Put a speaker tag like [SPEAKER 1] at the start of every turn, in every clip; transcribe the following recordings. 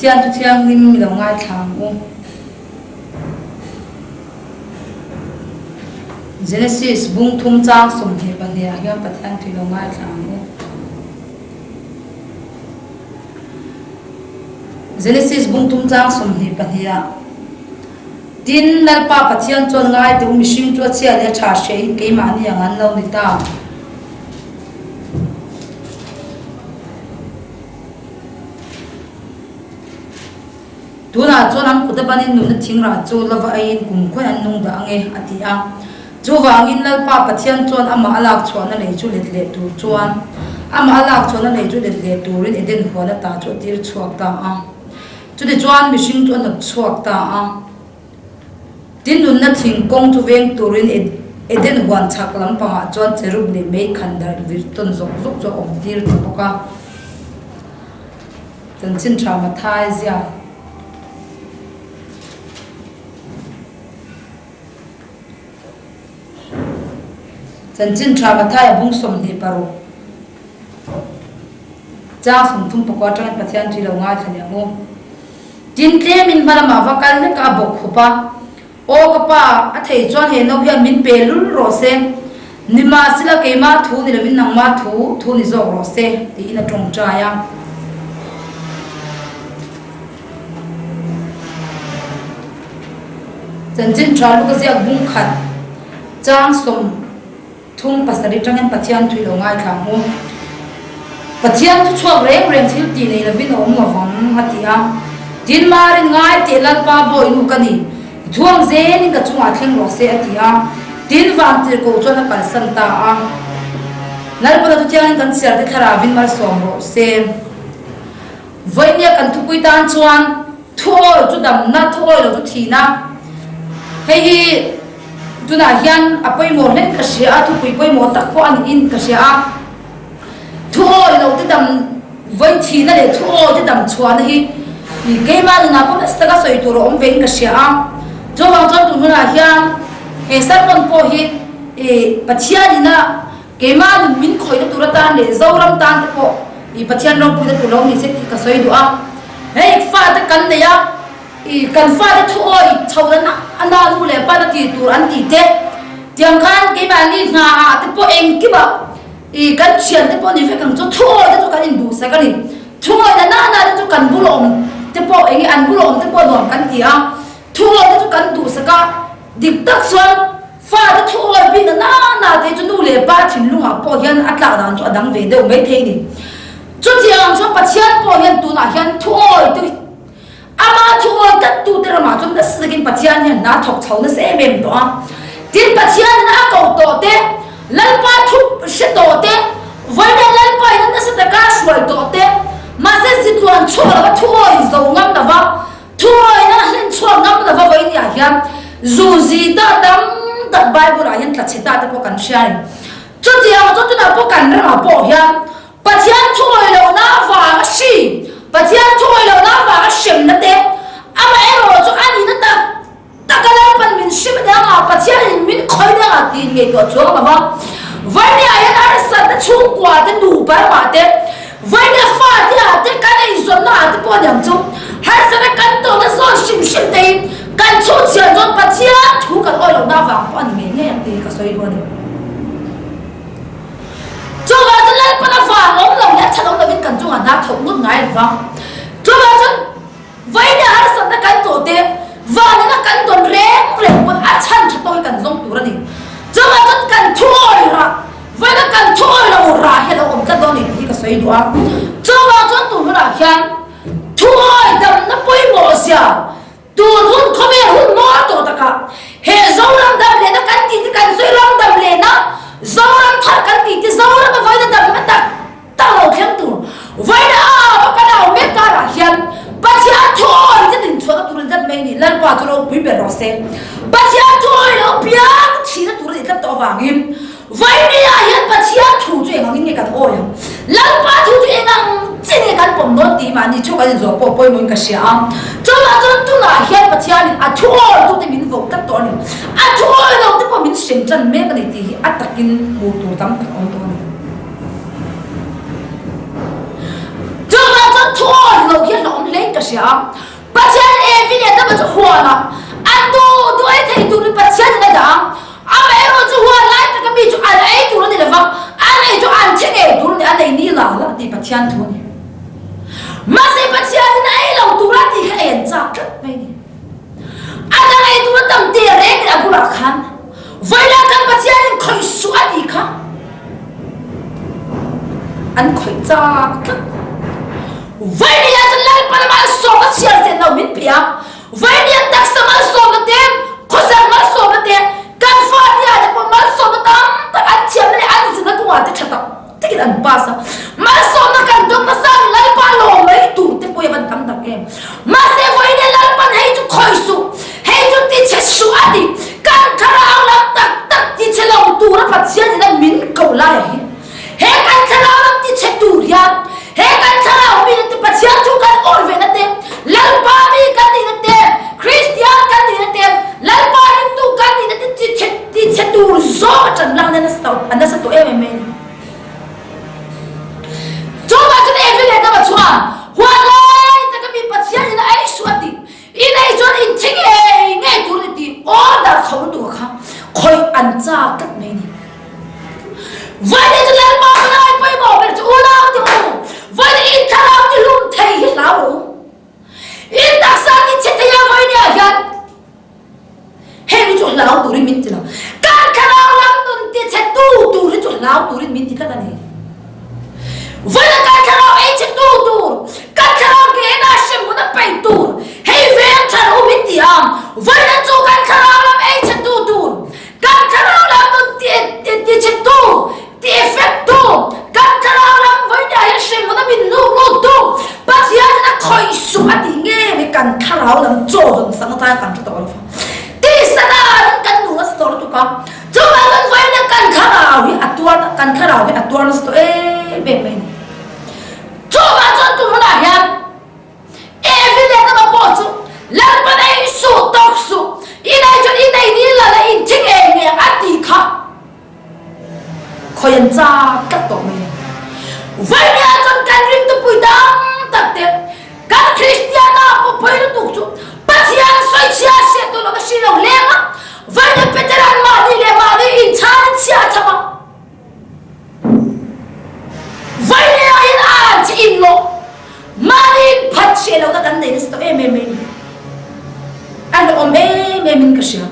[SPEAKER 1] Pathian Thu Thianghlim i lo ngaithla ang u. Genesis bung thum chang 22 ah hian Pathian Thu i lo ngaithla ang u. Genesis bung thum chang 22 ah Tin, Lalpa Pathian chuan ngai teh u, mihring chu a chhia leh a tha hria in keimahni ang an lo ni ta. Tunah chuan an kut a banin nunna thingrah chu lova eiin kum khawi an nung dah ange, a ti a. Chuvangin Lalpa Pathian chuan amah a lak chhuahna lei chu let leh tur chuan amah a lak chhuahna lei chu let leh turin Eden huan ata chu a tir chhuak ta a. Chutichuan mihring chu a hnawt chhuak ta a. Tin, nunna thing kawng chu veng turin Eden huan chhak lampangah chuan cherub leh mei khan darh vir tawn zawk zawk chu a awm tir ta bawk a. Chanchin tha Mathai ziak. Chanchin tha Mathai a bung 26. Chang 34 atangin Pathian chu i lo ngaithla leh ang u. Tin, tlemin hma lamah va kal hlek a, a bawk khup a. Aw ka pa, a thei chuan he no hian min pe lul rawh se. Nimahsela keimah thu ni lovin nangmah thu thu ni zawk rawh se, tiin a tawngtai a. Chanchin tha luk a ziak bung khat chang 37 tangin Pathian thu i lo ngaithla ang u. Pathian thu chhuak reng reng thil tih nei lovin a awm lovang, a ti a. Tin, Marin ngai teh Lalpa bawi nu ka ni, i thuang zelin ka chungah thleng rawh se, a ti a. Tin, Vantirhkoh chuan a kalsan ta a. Lalpana thu thiangin kan chhiar te thlarauin malsawm rawh se. Vawinia kan thupui tan chuan thu awi chu damna, thu awi lo chu thihna. Hei hi tunah hian a pawimawh hle ka hria a, thupui pawimawh tak pawh a niin ka hria a. Thu awi lo te dam vawi thihna leh thu awi te dam chhuahna hi keimah nunah pawh nasa taka sawi tur a awm vein ka hria a. Chuvang chuan tun hunah hian he sermon pawh hi Pathianin a Keimah nun min khawihna tur atan leh Zoram tan te pawh i Pathian ropuina tur lo ni se tih ka sawi duh a. Hei fate kan nei a, i kan fate thu awi chho na a na nu leh pa na tih tur an tih te, tiang khan keimahni hna ah te pawh engkim ah i kan thian te pawh ni vek ang chu thu awi te chu kan induhsak a ni. Thu awi na na na te chu kan bul awm te pawh eng nge an bul awm te pawh nuam kan ti a, thu awi te chu kan duhsak a, dik tak chuan Fate thu awi bik na na te chu nu leh pa thinlungah pawh hian a tlak dan chu a dang ve deuh mai thei ni. Chutiang chuan Pathian pawh hian tunah hian thu awi te ama thu awi tlat tu te ramah chuan nasa takin Pathian hian hna thawk chho nasa em em tawh a. Tin, Pathianin a koh tawh te, Lalpa thu hre tawh te, vawiin Lalpa in a nasa taka hruai tawh te, mahse zitluan chhuak lova thu awi zo ngam lova, Thuawina hlen chhuak ngam lova vawinia hian zu zi ta tam tak Bible ah hian tla chhe ta te pawh kan hria a ni. Chutiang chu tunah pawh kan ramah pawh hian Pathian thuawi lohna avanga hri, Pathian thuawi lohna avanga hremna te, amaherawh chu a nihna tak taka Lalpan min hrem a nia nga, Pathianin min khawi nia nga tiin ngaihtuah chuang lo va. Vawinia hian harsatna chhungkua te, nupa ramah te, Vawinia fate ah te kan eizawnna ah te pawh aniang chu harsatna kan tawhna zawn hrim hrim te hi kan chhunchhiah chuan Pathian thu kan awi lohna avang pawh a ni ngei ngei ang tih hi ka sawi duh a ni. Chuvang chuan Lalpan avang awm lo leh a chhan awm lovin kan chungah hna thawk ngut ngai lo vang. Chuvang chuan Vawinia harsatna kan tawh te, vanina kan dawn reng reng pawn a chhan tha tawk hi kan zawng tur a ni. Chuvang chuan kan thu awi rah. Vawiina kan thu awi lo rah hi a lo awm tlat dawn a ni tih hi ka sawi duh a. Chuvang chuan tun hunah hian thu awi damna pawimawh zia tun hun khawvel hun mawi tawh takah he Zoram dam lehna kan tih te kan sawi ram dam lehna Zoram thar kan tih te Zorama vawiina damna tak tak lo thleng tur vawiina a au a kan au mek karah hian Pathian thu awi te dinchhuahna tur a ni tlat mai a ni. Lalpa chu ropui ber rawh se. Pathian thu awi lo piang thihna tur a ni tlat tawh avangin Vawinia hian Pathian thu chu engangin nge kan awi ang? Lalpa thu chu engang chi nge kan pawm dawn tih mahni chu kan inzawh pawh pawimawhin ka hria a. Chuvang chuan tunah hian Pathianin a thu awitute min voh tlat tawh a ni. A thu awi lote pawh min hrem tan mek a ni tih hi a takin hmuh tur tam tak a awm tawh a ni. Chuvang chuan. thu awi lo hi a hlawm hle in ka hria a. Pathian Evi leh Adama chu huanah an duh duh ei thei turin Pathianin a dah a. Amaherawh chu huan lai taka mi chu an ei tur a ni lova, an ei chu an thi ngei tur a ni, an ei ni la la tih Pathian thu a ni. Mahse Pathianin a ei lo tura tih kha ei an chak tlat mai a ni. A dang ei tur a tam teh reng in a bulah khan vawilah khan Pathianin khawih suh a tih kha an khawih chak tlat. Vawinia chuan Lalpa lama an sawmna chhiar chen lo min pe a, vawinia taksa malsawmna te, khawsar malsawmna te, kan fate te pawh malsawmna tam tak an thiamna leh an zirna kawngah te tha tak takin an pass a, malsawmna kan dawng nasa ni Lalpa lawm mai tur te pawh hi a van tam tak em. Mahse vawinia Lalpan hei chu khawih suh, hei chu tichhe suh a ti, kan thlarau lam tak tak tichhe lo tura Pathian ina min ko lai a hi. He kan thlarau lam tichhe tur hian he kan thlarau mite te Pathian thu kan awi ve na te, Lalpa mi kan nihna te, Kristian kan nihna te, Lalpa ringtu kan nihna te tichhe tichhe tur zawng a ṭan lakna a nasa tawh em em mai a ni. Chuvang chuan Evi leh Adama chuan huan lai taka mi Pathian in a ei suh a tih, in ei chuan in thi ngei ngei tur a ni tih order kho lutuk a kha khawih an chak tlat mai a ni. Vawiin chu Lalpa palai pawimawh ber chu unau te u, vawiin in thlarau ti hlum thei hi hlau rawh u. In taksa ti chhe thei a vawiin ah hian heng hi chu hlau turin min ti lo. Kan thlarau lam nun ti chhe tu tur hi chu hlau turin min ti tlat a ni. Vawiin kan thlarau ei chhe tu tur, kan thlarau ke ena hremhmun a peih tur hei veng tha rawh u min ti a, vawiin chu kan thlarau lam ei chhe tu tur Kan thlarau lam nun tichhetu, ti effect-tu, kan thlarau lam vawinia hian hremhmun a min hnuk luttu Pathianin a khawih suh a tih nge mai kan thlarau lam chaw vawn sak atan kan hre tawh lo va. Tisa danin kan nu nasa tawh lutuk a, chuvang chuan vawinia kan thlarau hi a tuar kan thlarau hi a tuar nasa tawh em em mai a ni. Chuvang chuan tun hunah hian Evi leh Adama pawh chu Lalpan ei suh tawk suh, i nei chuan i nei ni la la in thi ngei ngei a tih kha khawi an chak tlat tawh mai a ni. Vawinia chuan kan ringtupui tam tak te, kan Kristiana pawh pawi lutuk chu Pathian sawichhia hriat tur lohna hri lo leng a, vawinia Petera'n mahni leh mahni inchhanin chhia a chham a. Vawinia hian a an che in lawh mahni in phat hreh lohna kan nei nasa tawh em em mai a ni. A hlawhawm em em in ka hria.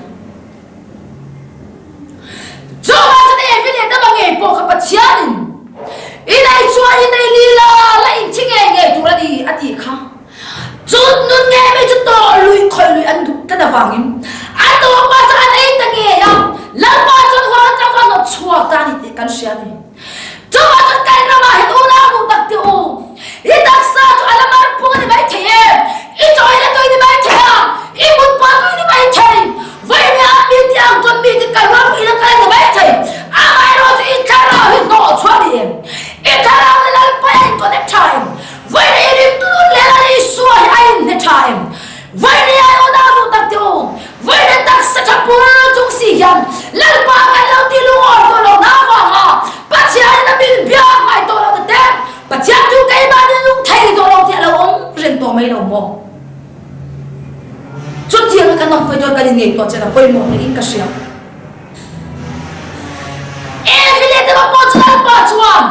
[SPEAKER 1] Chuvang chuan Evi leh Adama ngei pawh kha Pathianin i nei chuan i nei li la la in thi ngei ngei tur a ni a tih kha. Chu nun ngei mai chu tawh lui khawih lui an duh tlat avangin a tawpa chu an ei ta ngei a, Lalpa chuan huang atang chuan hnawt chhuak ta a ni tih kan hria a ni. Chuvang chuan kan ramah hian unau duh tak teh u, i taksa chu a la mar phung a ni mai thei em? I chaw ei la tui ni mai thei a, i mut pawh a tui ni mai thei. Vawinia mi te ang chuan mi te kal rual pui la kal a ni mai thei. Amaherawhchu chu i thlarau hi hnawh chhuah a ni em? I thlarau hi Lalpa a in connect tha em? Vawiin i ringtu nun leh Lal Isua hi a inhne tha em? Vawiin i ai unau duh tak teh u, vawiin a taksa tha pur chung si hian Lalpa kan lo ti lungawi tawh lo na avanga Pathianin a min biak ngai tawh lo ta te, Pathian chu keimahni lung thei tawh lo tih a lo awm reng tawh mai lo maw? Chutianga kan awm pawih dawn kan inngaihtuah chian a pawimawh niin ka hria. Evi leh Adama pawh chu Lalpa chuan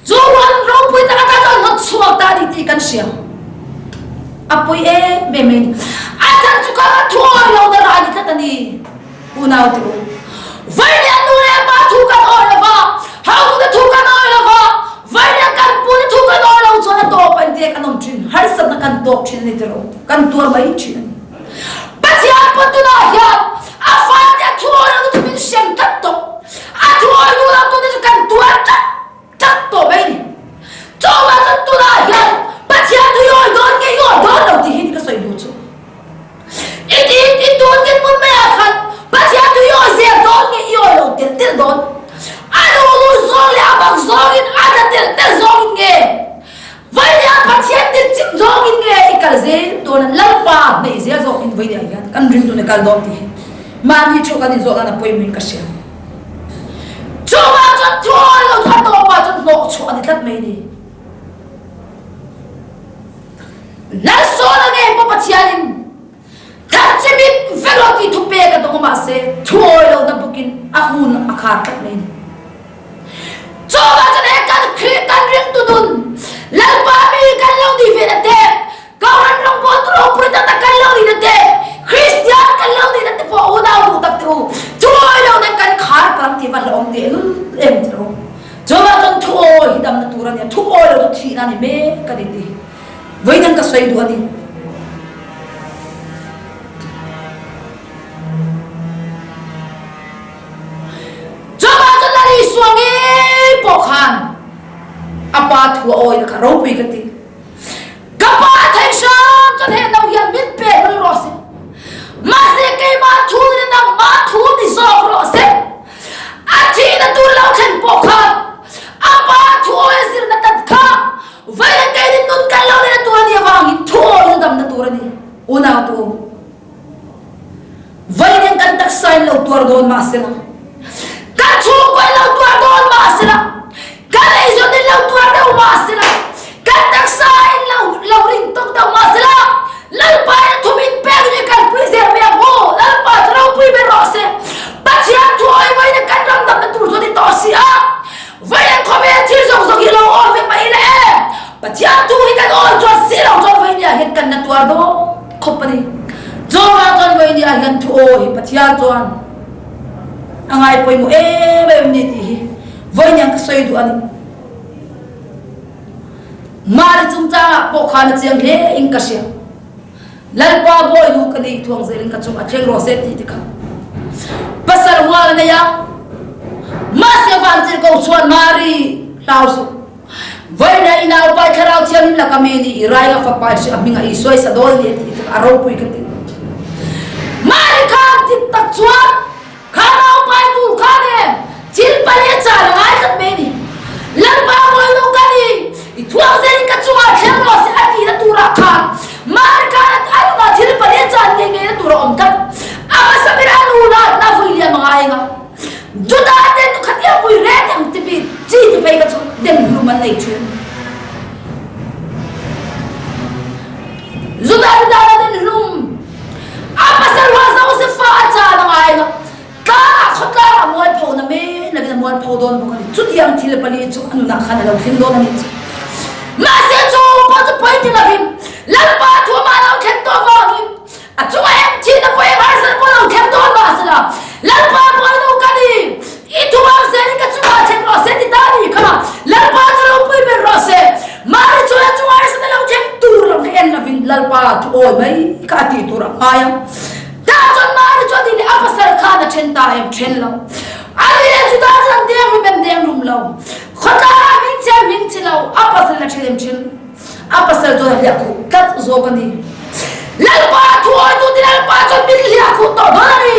[SPEAKER 1] Chu rual ropui tak atan chuan hnawt chhuak ta a ni tih kan hria. A pawi em em mai a ni. A chhan chu kha thu awi lo na rah a ni tlat a ni. Unau te u, Vawinia nu leh pa thu kan awi lo va, hotute thu kan awi lo va, vawinia kan pute thu kan awi lo chuan a tawp a intiak an awm thin, harsatna kan tawk thin a ni tiraw, kan tuar mai thin a ni. Pathian pawn tunah hian a fate a thu awi lo chu min hrem tlat tawh. A thu awi duh lo tute chu kan tuar tlat tlat tawh mai a ni. Chuvang chuan tunah hian Pathian thu i awi dawn nge i awi dawn lo tih hi ni ka sawi duh chu. I ti i tun din hmun maiah khan Pathian thu i awi zel dawn nge i awi lo telh telh dawn. A luhlul zawng leh a bak zawngin a tla telh telh zawngin nge Vawinia Pathian tir chim zawngin nge i kal zel dawn a, Lalpa hneih zel zawkin vawinia hian kan ring tun i kal dawn tih hi mahni thu kan inzawh nan a pawimawhin ka hria. Chuvang chuan thuawi lo chu a tawpah chuan hnawhchhuah a ni tlat mai a ni. Lalsawla ngei pawh Pathianin That chimit vek rawh tih thu pek a dawng a mahse thuawi lohna bawkin a hun a khar tlat mai a ni. Chuvang chuan he kan Khrih kan ringtu nun Lalpa mi kan lo nih ve na te, Kohhran rawngbawltu ropui tak tak kan lo nih na te, Kristian kan lo nih na te pawh unau duh tak te u thuawi lohna kan khar palh ang tih va hlauhawm teh lul em ti rawh u. Chuvang chuan thuawi hi damna tur a ni a, thuawi lo chu thihna a ni mek a ni tih hi vawiin ka sawi duh a ni. Chuvang chuan Lal Isua ngei pawh khan a pa thu a awina kha ropui ka ti. Ka pa a theih hram chuan he no hian min pe hlul rawh se. Mahse keimah thu ni nangmah thu ni zawk rawh se. A thihna tur lo thlen pawh khan a pa thu awi a zirna tat kha vawiin keini nun kan lo nena tur a nih avangin thu awi chu damna tur a ni. Unau tu vawiin kan taksa in lo tuar dawn mah sela, kan chhungkaw in lo tuar dawn mah sela, kan eizawn in lo tuar deuh mah sela, kan taksa in lo lo ring tawk deuh mah sela, Lalpa in a thum in pek ni kalpui zel mai ang aw, Lalpa chu ropui ber rawh se. Pathian thu awi vawiin kan ram damna tur chu a ni tawh si a, vawiin khawvel thil zawng zawng hi lo awi vek mai ila em? Pathian thu hi kan awi chuan si lo chuan vawiin ah hian kan la tuar dawn khawp a ni. Chuvang chuan vawiin ah hian thu awi hi Pathian chuan a ngai pawimawh em em ni tih hi vawiin hian ka sawi duh a ni. Mari chungchangah pawh khan a chiang hle in ka hria. Lalpa bawi nu ka nih thuang zelin ka chung a thleng rawh se tih te kha pasal hual a nei a. Mahse vantirhkoh chuan Mari hlau suh. Vawiin i naupai thlarau thianghlim laka mi ni i rai a fapa i hria a hming a Isua i sa dawn a ni a tih te kha a ropui ka ti. Mari khan dik tak chuan Kha naupai tur khan e thil pali a chal a ngai tlat mai a ni. Lalpa Bawinu ka ni, i thuak zelin ka chungah thleng rawh se a tihna turah khan Mari khan a nunah thil pali a chal ngei ngeina tur a awm tlat. A hmasa ber a nu natna vui liam a ngai ang a, Juda ten nu khatia vui reng ang ti bik chi ti phei kha chu dem hlum an nei thin. Juda te dana den hlum A pasal ruah Josefa a caan a ngai lo. Tlangah khawtlang a mualpho na men lovin a mualpho dawn bawk a ni. Chutiang thil pali chu a nunah khan a lo thleng dawn a nih chu. Mahse chu pawh chu pawi ti lovin Lalpa thu amah lo thlen tawh vangin a chungah eng thihna pawh eng harsatna pawh lo thleng dawn mahsela Lalpa pawinu ka ni, i thu ang zelin ka chungah thleng rawh se ti ta a nih kha. Lalpa chu ropui ber rawh se. Mahni chuan a chungah harsatna lo thleng tur lam kha en lovin Lalpa thu awi mai kha a tih tur a ngai a. Tah chuan mahni chuan tih leh a pasal khan a then ta em then lo. A ni leh chutah chuan deng rum em deng rum lo. Khawtlangah hming chhe em hming chhe lo, a pasal in a then em then lo. A pasal chuan a hliah khuh tlat zawk a ni. Lalpa thu awi tu ti Lalpa chuan min hliah khuh tawh dawn a ni.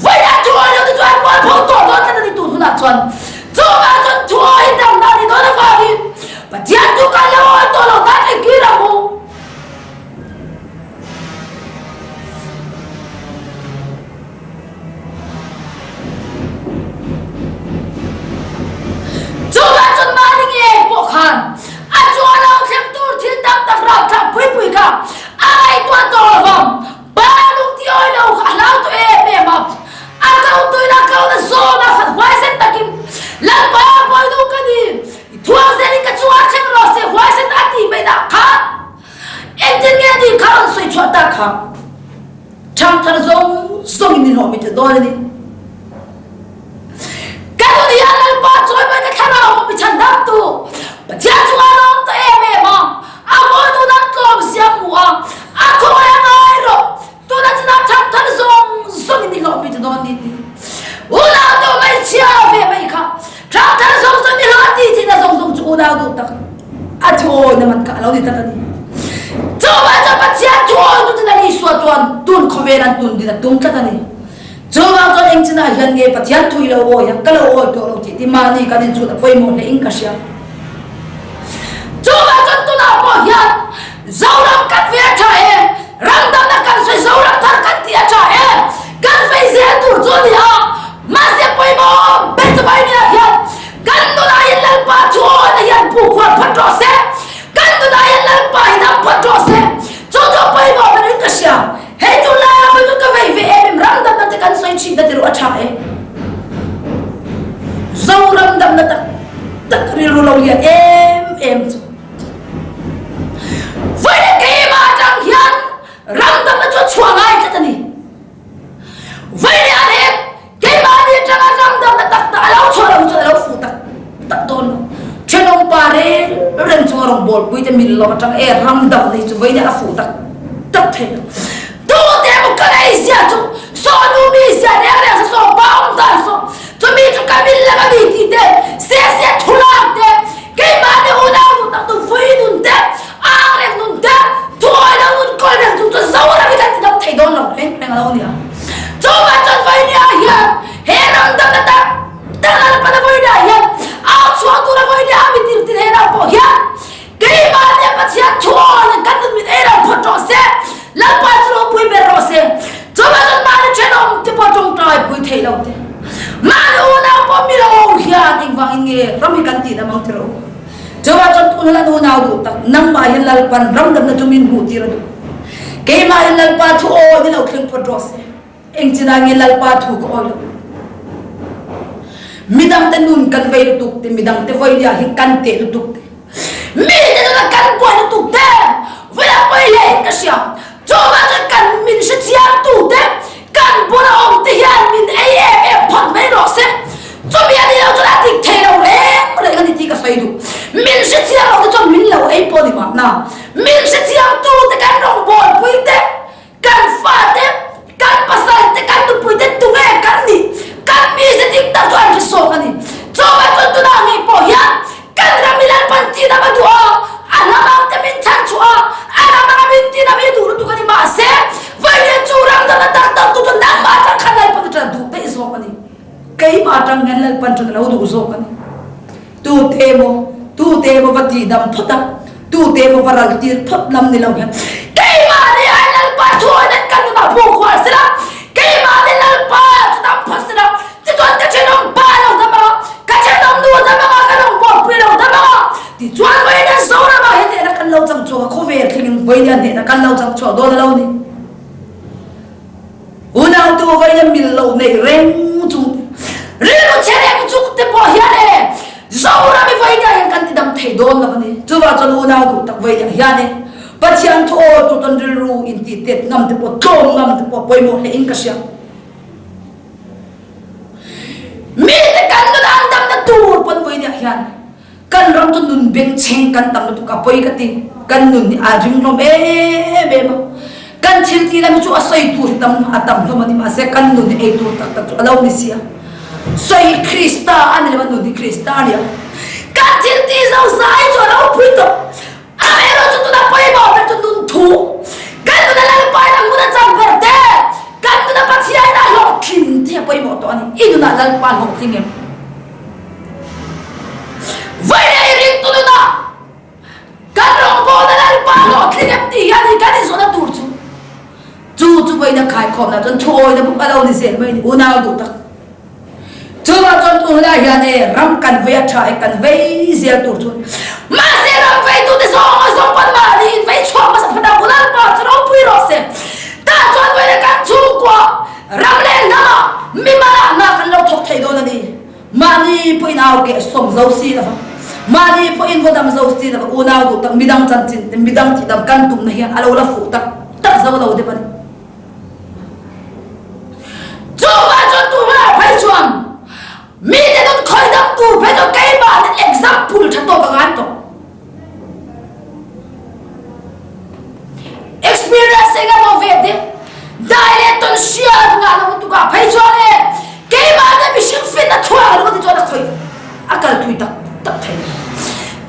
[SPEAKER 1] Vawiah thu awi lo te chuan mualpho tawh dawn tlat a ni tun hunah chuan. Chuvang chuan thu awi damna a ni dawn avangin Pathian chu kan lo awi tawh lo nan engkir ang u. Chuvang chuan mahni ngei pawh khan a chua lo thleng tur thil tam tak rapthlak pui pui kha a ngaihtuah tawh lo vang. Pa lung ti awi lo kha a hlau tawh em em a, a ko tuin a ko na zawm a khat huaisen takin Lalpa Bawinu ka ni, i thuang zelin ka chungah thleng rawh se huaisen a tih mai dah kha engtin nge ni kha rawn sawi chhuah tak kha ṭhangthar zawng zawngin ni hlawh mi tel dawn a ni. Ka nun hian Lalpa chawi mai ka thlarau pawh mi chhan dam tu Pathian chungah lawm ta em em a, a mawi nun an tlawm zia hmu a, a khawngaih a ngai rawh, tuna chinah thang thar zawng zawng in i hlawh mi ta dawn ni ti. Unau duh mai chhia ve mai kha, thang thar zawng zawng i hlawh ti tihna zawng zawng chu unau duh tak a thuawi na man kha a lo ni tak a ni. Chuvang chuan Pathian thuawi tu ten a Isua chuan tun khawvel an tun din a tum tlat a ni. Chuvang chuan eng chinah hian nge Pathian thu i lo awi a, ka lo awi tawh lo tih ti mahni kan inchhut a pawimawh hle in ka hria. Chuvang chuan tunah pawh hian Zoram kan ve a tha em, ram damna kan sawi Zoram thar kan tih a tha em, kan vei zel tur chu a ni a, mahse pawimawh ber chu mai niah hian kan nunah hian Lalpa thu awina hian bu khuar phawt rawh se, kan nunah hian Lalpa hi dam phawt rawh se. tha e. Zoram damna tak tak rilru lo lian em em chu. Vawiin keimah atang hian ram damna chu a chhuah ngai tlat a ni. Vawiin an he keimahni atanga ram damna tak tak a lo chhuah lo hi chuan a lo fuh tak tak dawn lo. Thenawm pa reng reng chunga rawngbawlpui te mil lo atang e ram damna hi chu vawiin a fuh tak tak thei lo. Tute emaw ka nei zia chu saw nu mi zia reng reng sa saw pa awm dan saw chumi chu ka mil lam a ni tih te se se thu lak te keimahni unau duh tak tu vui nun te ang reng nun te thuawi lo nun kawi reng chung chu Zoram hi kan ti dam thei dawn lo reng reng a lo nia. Chuvang chuan Vawinia hian he ram damna tak tak Lalpana Vawinia hian au chhuak tura Vawinia a mi tirtir he ram pawh hian Keimah nia Pathian thu awn in kan nun min ei lo phawt rawh se, Lalpa chu ropui ber rawh se. Chuvang chuan mahni thenawm te pawh tawngtai pui thei lo te, mahni unau pawh mi lo hian engvangin nge ram hi kan tih dam ang tirh u? Chuvang chuan tun hun an unau duh tak, nangmah hian Lalpan ram damna chu min hmuh tir a duh. Keimah hian Lalpa thu awn i lo thleng phawt rawh se. Engchinah nge Lalpa thu ka awi loh? Midangte nun kan vei lutuk te, midangte vawinia hi kan teh lutuk te, mite nuna kan buai lutuk te, vawiah pawi hle in ka hria. Chuvang chuan kan min hrethiamtu te, kan bula awm te hian min ei em em phawt mai rawh se. Chumi a nih loh chuan a dik thei lo reng reng a ni tih ka sawi duh. Min hrethiam lo te chuan min lo ei pawh ni mahna. Min hrethiamtu te kan rawngbawlpui te, Kan fate, kan pasalte, kan nupuite tunge kan nih? Kan mize dik tak chu an hre sawk a ni. Chuvang chuan tunah ngei pawh hian kan ram hi Lalpan tinam a duh a, a hnam ang te min chhan chhuah a, a ram anga min tinam hi duh lutuk a ni. Mahse, vawiin chu ram dangah tak tak tu chu nangmah atang khan Lalpan atang duh daih zawk a ni. Keimah atang hian Lalpan atang a lo duh zawk a ni. Tute emaw, tute emaw va tihdam phawt a, tute emaw va ral tir phawt lam ni lo hian keimahni ai Lalpa thuawiin an kan nunah bu kual sela, keimahni Lalpa chu dam phawt sela, tichuan ka thenawm pa lo dam anga, ka thenawm nu dam anga, ka rawngbawlpui lo dam anga, tichuan vawiin Zoramah he hnehna kan lo chang chhuak a, khawvel thlengin vawiin a hnehna kan lo chang chhuak dawn a lo ni. Unau tu vawiin mil lo nei reng chung te, rilru chhe reng chung te pawh hian e Zoram i vawiin ah hian kan ti dam thei dawn lo a ni. Chuvang chuan unau duh tak vawiin ah hian e Pathian thu aw tur chuan rilru intih tet ngam te pawh tlawm ngam te pawh pawimawh hle in ka hria. Mite kan nun an damna tur pawn vawiin ah hian Kan ram chu nun bengchheng kan tam lutuk a pawi ka ti. Kan nun hi a ring hlawm em em a. Kan thil ti lam hi chu a sawi tur hi tam a tam hlawm a ni mahse kan nun hi ei tur tak tak chu a lo ni si a. Sawi hi Krista a ni lo a, nun hi Krista a ni a. Kan thil ti zo zai chu a ropui tawp. Amaherawhchu tuna pawimawh ber chu nun thu. Kan nuna Lalpa in a hmun a chang ber te, kan nuna Pathian in a hlawhtling tih a pawimawh tawh a ni. I nunah Lalpa a hlawhtling em? Vawiin i ringtu nunah kan rawngbawlna Lalpa a hlawhtling em tih hian hi kan inzawhna tur chu chu chu vawiin a khaikhawmna chuan thuawina bawk a lo ni zel mai a ni, unau duh tak. Chuvang chuan tun hunah hian e ram kan vei a tha e kan vei zel tur chu mahse ram veitute zawng a zawng pawn mahni in vei chhuak hmasa phawt a Lalpa chu ropui rawh se. Tah chuan vawiin kan chhungkua ram leh hnamah mimal ah hna kan lo thawk thei dawn a ni. Mahni pawhin au keh sawm zo si lova, mahni pawhin vaw dam zo si lova unau duh tak midang chanchin te midang tihdam kan tumna hian a lo la fuh tak tak zo lo deuh a ni. Chuvang chuan tu hmunah phei chuan mite nun khawi dam tur phei chu keimah nen example tha tawk a ngai tawh. Experience eng emaw ve te, dai leh tawn hriat ngah lo lutuk ah phei chuan e keimah nen mihring finna thuak lo ti chuan a khawi a kal thui tak tak thei lo.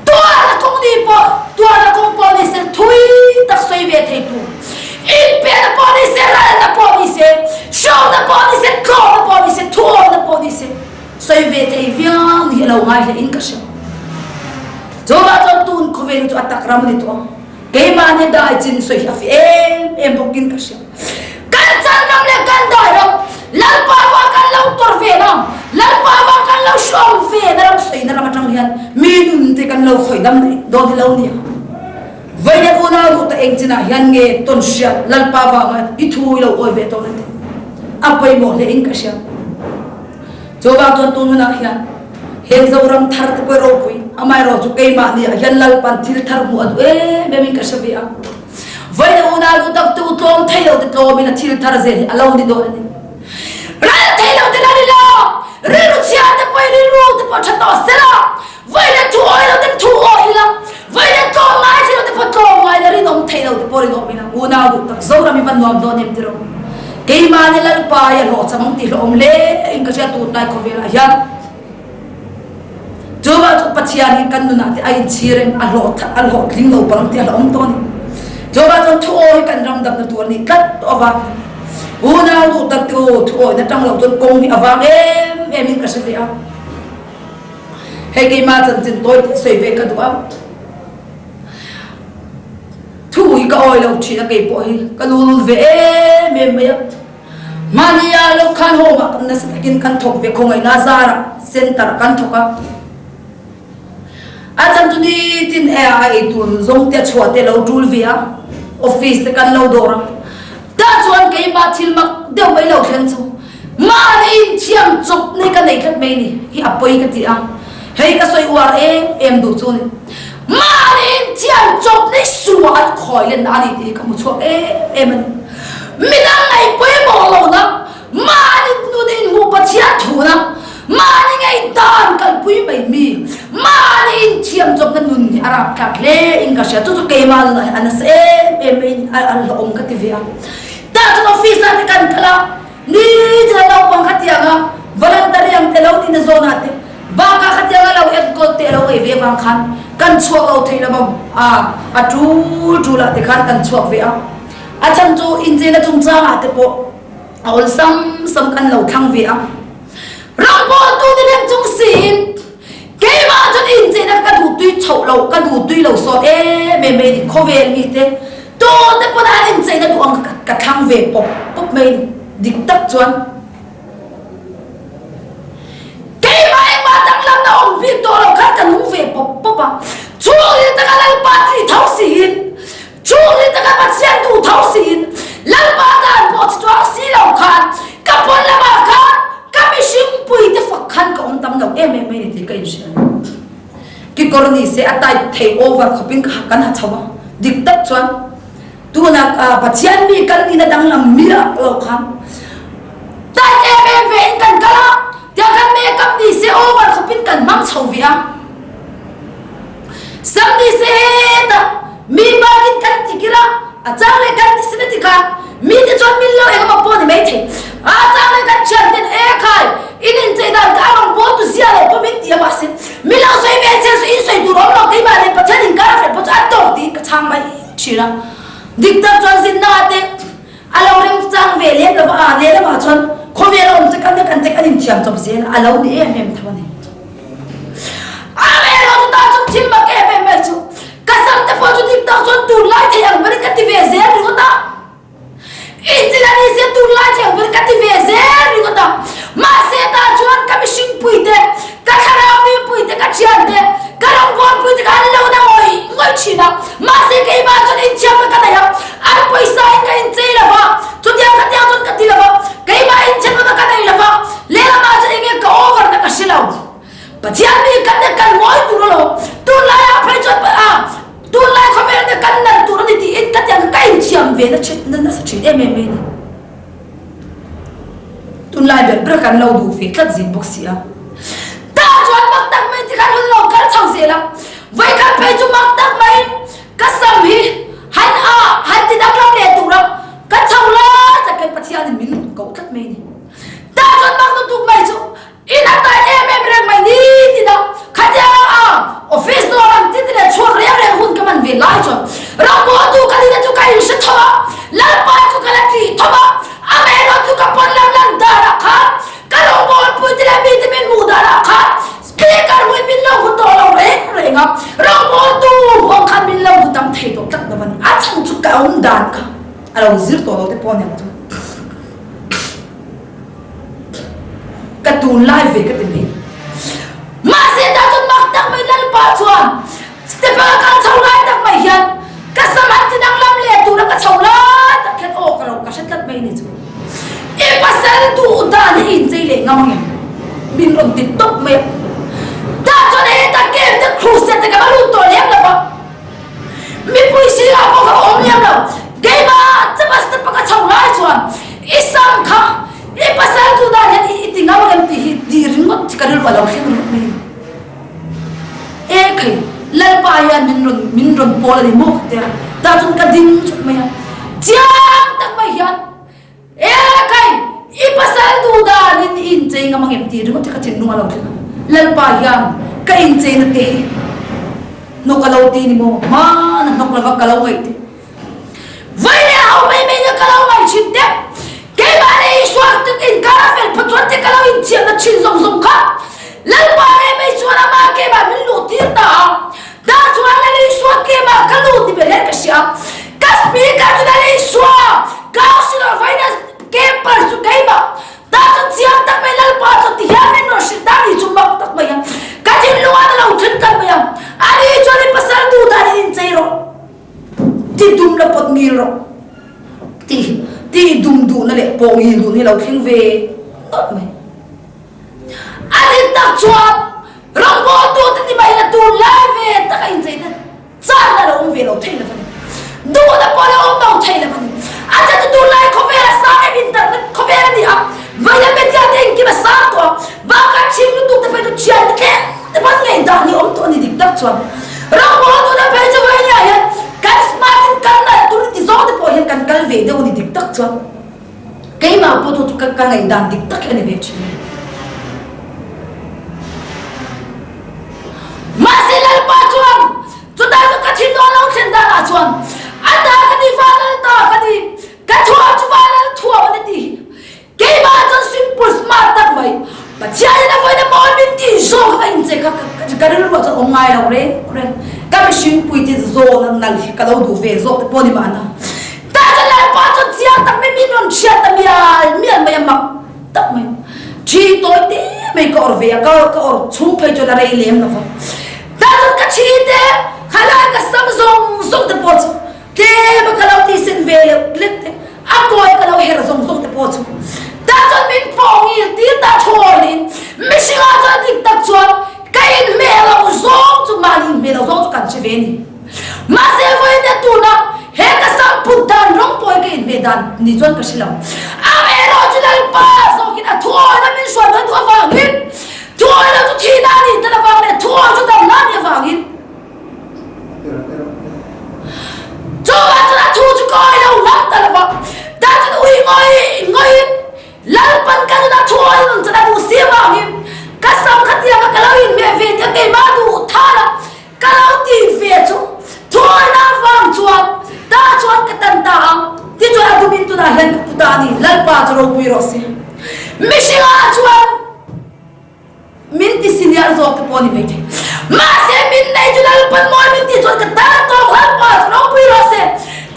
[SPEAKER 1] Tuarna kawng ni pawh tuarna kawng pawh ni se thui tak sawi ve thei tu inpehna pawh ni se ralna pawh ni se hrawmna pawh ni se tlawmna pawh ni se thuawmna pawh ni se sawi ve thei viau hi a lo ngai hle in ka hria. Chuvah chuan tun khawvel hi chu a tak ram a ni tawh a. Keimahni dai chin sawi hi a fi em em bawkin ka hria. Kan chan ram leh kan dai ram, Lalpa vang kan lo tawrh ve na, Lalpa vang kan lo hrawm ve na ram sawi na ram atang hian mi nun te kan lo khawih dam daih dawn hi lo nia. Vawiin unau duh ta eng chinah hian nge tawn hriat Lalpa vanga i thu i lo awi ve tawh na te a pawimawh hle in ka hria. Chuvang chuan tun hunah hian heng Zoram thar te pawh ropui, amaherawhchu keimahni ah hian Lalpan thil thar hmuh a duh em em in ka hre ve a. Vawiin a unau duh tak te u tlawm thei lo te tlawmin a thil thar zel hi a lo ni dawn a ni. Ral thei lo te ral ila, rilru chhia te pawh i rilru te pawh tha tawh sela, vawiin a thu awi lo ten thu awi ila, vawiin a tlawm ngai thei lo te pawh tlawm ngai ila, rinawm thei lo te pawh rinawm ila, unau duh tak Zoram i va nuam dawn em tiraw? Keimahni Lalpa i a hlawhchham ang tih hlawhawm hle in ka hria tunlai khawvelah hian. Chuvang chu Pathian hi kan nunah te a inchhir in a hlawh a hlawhtling lo palh ang tih a hlauhawm tawh a ni. Chuvang chuan thu awi hi kan ram damna tur a nih tlat tawh avangin unau duh tak te u thu awina tang lo chuan kawng hi a vang em em in ka hre ve a. Hei keimah chanchin tawi te sawi ve ka duh a. Thu hi ka awi lo thin a keipawh hi ka lulul ve em em mai a. Mahnia lo khan home ah kan nasa takin kan thawk ve khawngaihna zarah center ah kan thawk a, a chan chu nitin e a ei tur zawng te a chhuah te lo tul ve a, office te kan lo dawr a, tah chuan keimah thil mak deuh mai lo thleng chu mahni inthiam chawp nei ka nei tlat mai ni hi a pawi ka ti a, hei ka sawi uar em em duh chu ni mahni inthiam chawp nei suah an khawi lenna a ni tih hi ka hmu chhuak em em a ni. Midang ngaih pawimawh lohna, mahni nun inhmuh Pathian thuhna, mahni ngaihdan kalpui mai mi, mahni inthiam chawpna nun hi a rapthlak hle in ka hria. Chu chu keimah nunah hian a nasa em em mai a hlauhawm ka ti ve a. Tah chuan office ah te kan kal a, nitin a naupang khatianga voluntary ang te lo tina zawnah te bakah khatianga lo enkawl te a lo ei ve avang khan kan chhuak lo thei lo a, a tul tulah te khan kan chhuak ve a. A chhan chu incheina chungchangah te pawh a awlsam sam kan lo thlang ve a. Rawngbawltu ni reng chung siin keimah chuan incheina ka duh tui chhoh lo, ka duh tui lo sawt em em mai ni. Khawvel mite tute pawn an incheina duh ang ka thlang ve pawp pawp mai ni. Dik tak chuan keimah engmah danglamna awm bik tawh lo khan ka nung ve pawp pawp a. Chhungril taka Lalpa tih tho siin Chhungri taka Pathian duh tho siin Lalpa dan pawh chi chuang si lo khan ka pawn lamah khan ka mihring puite fak khan ka awm tam lo em em mai ni tih ka inhria a ni. Kekawr ni se a tight thei over khawpin ka kan ha chho a, dik tak chuan tuna Pathian mi kan nihna danglam miah lo khan tight em em ve in kan kal a, tiang khan makeup ni se over khawpin kan hmang chho ve a. Sam ni se hetah mi bakin kan ti kir a, a chang leh kan ti sin a ti kha mi te chuan min lo engemaw pawh ni maithei. A chang leh kan thian ten e khai in inchei dan kha a rawn bawl tu zia lo pawh min ti a mahse min lo sawi ve chian chu in sawi tur awm lo keimah leh Pathian inkar a fel pawh chu a tawk tiin ka chhang mai thin a. Dik tak chuan zinna te a lo rem chang ve lem lova a lehlamah chuan khawvel a awm che kan te kan te kan inthiam chawp zel a lo ni em em tho a ni. Amaherawh chu tah chuan thil mak em em mai chu ka sam te pawh chu dik tak chuan tunlai thei ang berin ka ti ve zel ringawt a. Inchil a ni sia tunlai thei ang berin ka ti ve zel ringawt a. Mahse tah chuan ka mihring pui te, ka thlarau mi pui te, ka thian te, ka rawngbâwl pui te kha an lo na ngawih ngawih thin a. Mahse keimah chuan inthiamna ka nei a, an pawisa in ka inchei lo va, chutiang khatiang chuan ka ti lo va, keimah inthiamna ka nei lo va, lehlamah chuan enge ka over na ka hre lo. Pathian mi kan nen kan ngawi tur alawm, tunlai ah phei chuan a tunlai khawvel nen kan nal tur a ni tiin ka tiang ka inthiam ve na thin nasa thin em em mai a ni. Tunlai ber ber kan lo duh ve tlat zin bawk si a. Tah chuan mak tak mai tikhan hun lo kal chho zel a, vawikhat phei chu mak tak maiin ka sam hi han a han ti danglam leh tur a, ka chho lai tak hian Pathianin min koh tlat mai a ni. Tah chuan mak lutuk mai chu In a tai em em reng mai ni tin a, khatia a office dawr ang tin leh chhuak reng reng hun ka man ve lai chuan rawngbawltu ka nihna chu ka inhre tho a, Lalpa chu ka la tlih tho a, amaherawh chu ka pawn lam lan danah khan ka rawngbawlpuite leh mite min hmuh danah khan speaker hmuin min lo hmu tawh lo reng reng a, rawngbawltu huang khan min lo hmu tam thei tawh tlat lo a ni, a chhan chu ka awm dan kha a lo zir tawh lo te pawh a ni ang chu. Ka tunlai ve ka ti mai. Mahse tah chuan mak tak mai Lalpa chuan step a kal chho lai tak mai hian ka sam han ti danglam leh tura ka chho lai tak hian aw ka lo ka hre tlat mai ni chu. I pasal duh dan hi inchei leh ngam ang em? Min rawn ti tawp mai a. Tah chuan heta camp te crusade te ka va lut tawh lem lo va. Mipui sirah pawh ka va awm lem lo. Keimah chapa step a ka chho lai chuan i sam kha i pasal duh dan hian i ti ngam em tih hi tih ringawt hi ka rilru a lo thleng ringawt mai a ni. E khai, Lalpa hian min rawn min rawn pawl a ni maw ka ti a. Tah chuan ka ding chawt mai a. Chiang tak mai hian E khai, i pasal duh danin i inchei ngam angem tih ringawt hi ka thinlung a lo thleng a. Lalpa hian ka incheina te hi hnawk a lo ti ni maw? Hmana hnawk lova ka lo ngaih te. Vawi leh ho mai mai nia ka lo ngaih thin te. Keimah leh Isua tuk inkar a fel phawt chuan te ka lo inthiamna thin zawng zawng kha Lalpa leh mai chuan amah keimah min luh tir ta a. Tah chuan Lal Isua keimah ka lut ni ber hian ka hria. Ka speaker chu Lal Isua, Councillor vawiina camper chu keimah. Tah chuan chiang tak mai Lalpa chuan ti hian min rawn hrilh ta ni chu mak tak mai a. Ka thinlung ah na lo then tlat mai a. Ani chuan i pasal duh dan in inchei rawh. Ti dum la pawt ngil rawh. Ti ti dum duhna leh pawh ngil duhna hi lo thleng ve nawlh mai. A dik tak chuan rawngbawltute ni mai la tun lai ve tak a incheina chana lo awm ve lo thei lo a ni. Duhna pawh lo awm lo thei lo a ni. A chhan chu tun lai khawvel a sang em internet khawvel a ni a, vawiin media te engkim a sang tawh a, bakah ṭhing lutuk te phei chu ṭhian te thleng te pawn ngei dah ni awm tawh a ni dik tak chuan. Rawngbawltute phei chu vawiin ah hian kan smart in kan nalh tur ti zawng te pawh hian kan kal ve deuh a ni dik tak chuan. Keimah pawh chu chu ka ngaihdan dik tak hi a ni ve thin. Mahse Lalpa chuan chutah chu ka thinlung a lo thlen danah chuan a ta ka ni va lal ta ka ni, ka thuam chu va lal thuam a ni tih hi keimah chuan simple smart tak mai Pathianin a vawiin a mawi min tih zawng kha ka inchei kha ka rilruah chuan awm ngai lo reng reng. Ka mihring pui te zawn a nalh hi ka lo duh ve zawk te pawh a ni mahna. Tah chuan Lalpa chuan chiang tak mai min rawn hriat ta mial mial mai a mak tak mai. Thi tawi te mai ka awrh ve a, ka ka awrh chhung phei chuan a rei lem lo va. Tah chuan ka thi te khalai ka sam zawng zawng te pawh chu tlem a ka lo tihsen ve leh lek te, a kawi ka lo her zawng zawng te pawh chu tah chuan min pawngil tir ta thawiin mihringah chuan dik tak chuan ka inhmeh lo zawng chu mahni inhmeh lo zawng chu kan hre ve a ni. Mahse vawiin a tuna he ka sam put dan rawng pawh hi ka inhmeh dan ni chuan ka hre lo. Amaherawh chu Lalpa zawkin a thuawina min hruai dawn duh avangin thuawina chu thihna a nih tel avang leh thuawi chu damna a nih avangin chuvang chuan a thu chu ka awih lo ngam ta lo va. Tah chuan ui ngawih ngawihin Lalpan ka nunah thuawina nun chuan a duh si avangin ka sam khatianga ka lo inhmeh ve nia keimah duh thar a Ka lo ti ve chu thuawina avang chuan tah chuan ka tan ta a, tichuan a dumin tunah hian ka pu ta a ni, Lalpa chu ropui rawh se. Mihringah chuan min ti senior zawk te pawh a ni maithei, mahse min nei chu Lalpan mawi min tih chuan ka tan a tawk, Lalpa chu ropui rawh se.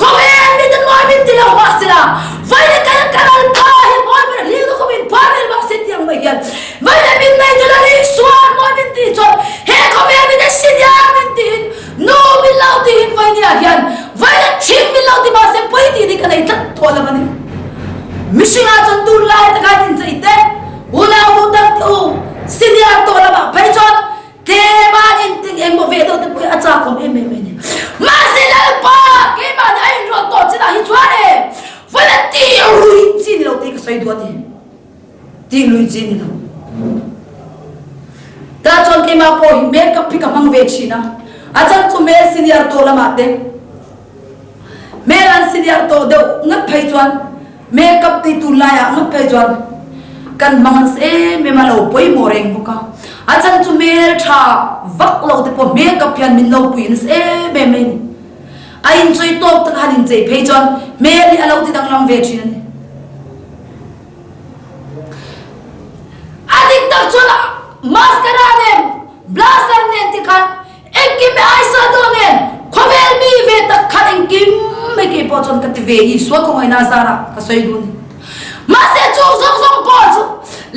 [SPEAKER 1] Khawvel miten mawi min ti lo mahsela vawiin ka ka Lalpa hi mawi ber hlir lutuk min phar vel mahse tiang mai hian vawiin min nei chu Lal Isua mawi min tih chuan he khawvel miten senior min tiin nu min lo tiin vawiin hian vawiin thing min lo ti mahse pawi tih ni ka nei tlat tawh lo a ni. Mihringah chuan tunlai takah inchei te unau duh tak te u senior tawh lamah phei chuan Tlema inting engmaw ve deuh te pawh hi a chak awm em em mai ni. Mahse Lalpa, keimahni a inrawlh tawh chinah hi chuan e, vawiin a tih lui chi ni lo tih ka sawi duh a ni. Tih lui chi ni lo. Tah chuan keimah pawh hi makeup hi ka hmang ve thin a, a chan chu hmel senior tawh lamah te, hmel an senior tawh deuh ngat phei chuan Makeup tih tur laiah ngawt phei chuan kan hmang nasa em em a, lo pawimawh reng bawk a. A chhan chu hmeltha vak lo te pawh makeup hian min lo pui nasa em em mai a ni. A inchawih tawk taka han inchei phei chuan hmel hi a lo ti danglam ve thin a ni. A dik tak chuan mascara nen blusher nen te khan Engkim hi aisa dawn em? Khawvel mi ve tak khan engkim mai kei pawh chuan ka ti ve Isua khawngaihna a zarah ka sawi duh a ni. Mahse chung zawng zawng pawh chu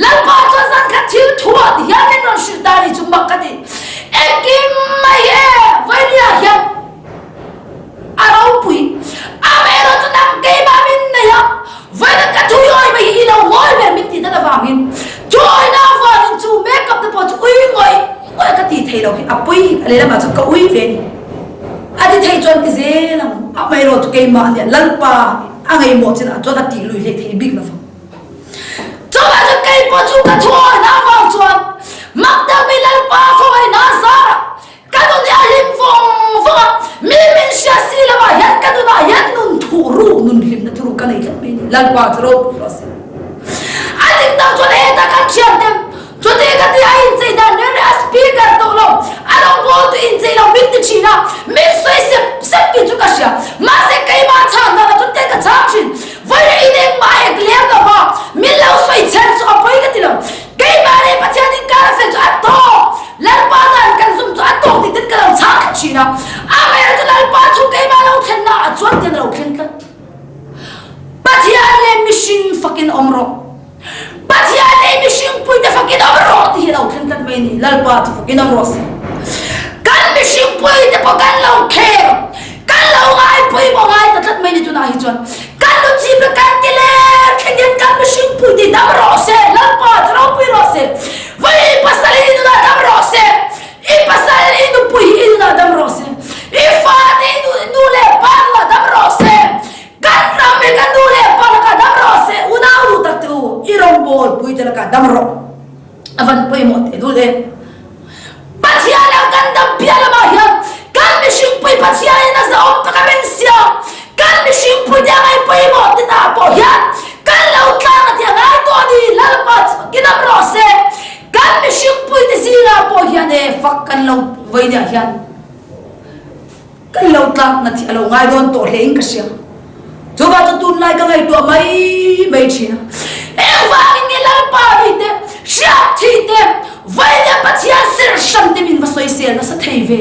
[SPEAKER 1] Lalpa chuan zan khat thil thuah ti hian min rawn hrilh ta a ni chu mak ka ti. Engkim mai e Vainia hian a ropui. Amaherawh chu nang keimah min nei a, Vawiin ka thuiawi mai hi i lo ngawi ber min tih dan avangin thuawina avangin chu. Lehlamah chuan ka ui ve a ni. A ti thei chuan ti zel ang. Amaherawh chu keimah nia Lalpa a ngaihmawh chinah chuan a tih lui hlei thei bik lo vang. Chuvang chuan kei pawh chu ka thuawihna avang chuan mak deuh mi Lalpa khawngaihna zarah ka nun hi a hlim vawng vawng a, mi min hria si lovah hian ka nunah hian nun thuhruk, nun hlimna thuruk ka nei tlat mai a ni. Lalpa chu ropui rawh se. A dik tak chuan heta kan thiante Chuti ka ti a inchei dan reng reng a speaker tawh lo, a rawngbawltu inchei lo min ti thin a, min sawi sep sep tih chu ka hria. Mahse keimah chhan dan ah chuan te ka chhang thin. Vawiin in engmah ek lem lo va, min lo sawi chher chu a pawi ka ti lo. Keimah leh Pathian inkar a fel chu a tawk, Lalpa dan kan zum chu a tawk tih ten ka lo chhang tlat thin a. Amaherawhchu Lalpa chu keimah lo thlenna ah chuan tian a lo thleng tlat. Pathian leh mihring fakin awm rawh. Pathian leh mihring puite fakin awm rawh tih hi a lo thleng tlat mai a ni. Lalpa chu fakin awm rawh se. Kan mihring puite pawh kan lo kher, kan lo ngaipui pawh ngai ta tlat mai a ni tunah hi chuan. Kan lu chip leh kan ti ler thleng hian kan mihring puite dam rawh se. Lalpa chu ropui rawh se. Vawi pasal i nunah dam rawh se. I pasal i nupui hi i nunah dam rawh se. I fate i nu leh pa nunah dam rawh se. Kan ram hi ka nu leh pa lakah dam rawh se, unau duh tak te u, i rawngbâwl pui te lakah dam rawh. A van pawimawh teh dul em. Pathian lo kan dam piah lamah hian kan mihringpui Pathianin a zahawm tak a min siam. Kan mihringpui te a ngaih pawimawh te ta pawh hian kan lo tlang a tih a ngai tawh a ni. Lalpa chu fakin awm rawh se. Kan mihringpui te zingah pawh hian e fak kan lo vawinia hian. Kan lo tlakna thi a lo ngai dawn tawh hle in ka hria. Chuvang chu tunlai ka ngaihtuah mai mai thin a. Engvangin nge Lalpa mi te, hriat thi te, vai leh Pathian sir hran te min va sawisel nasa thei ve?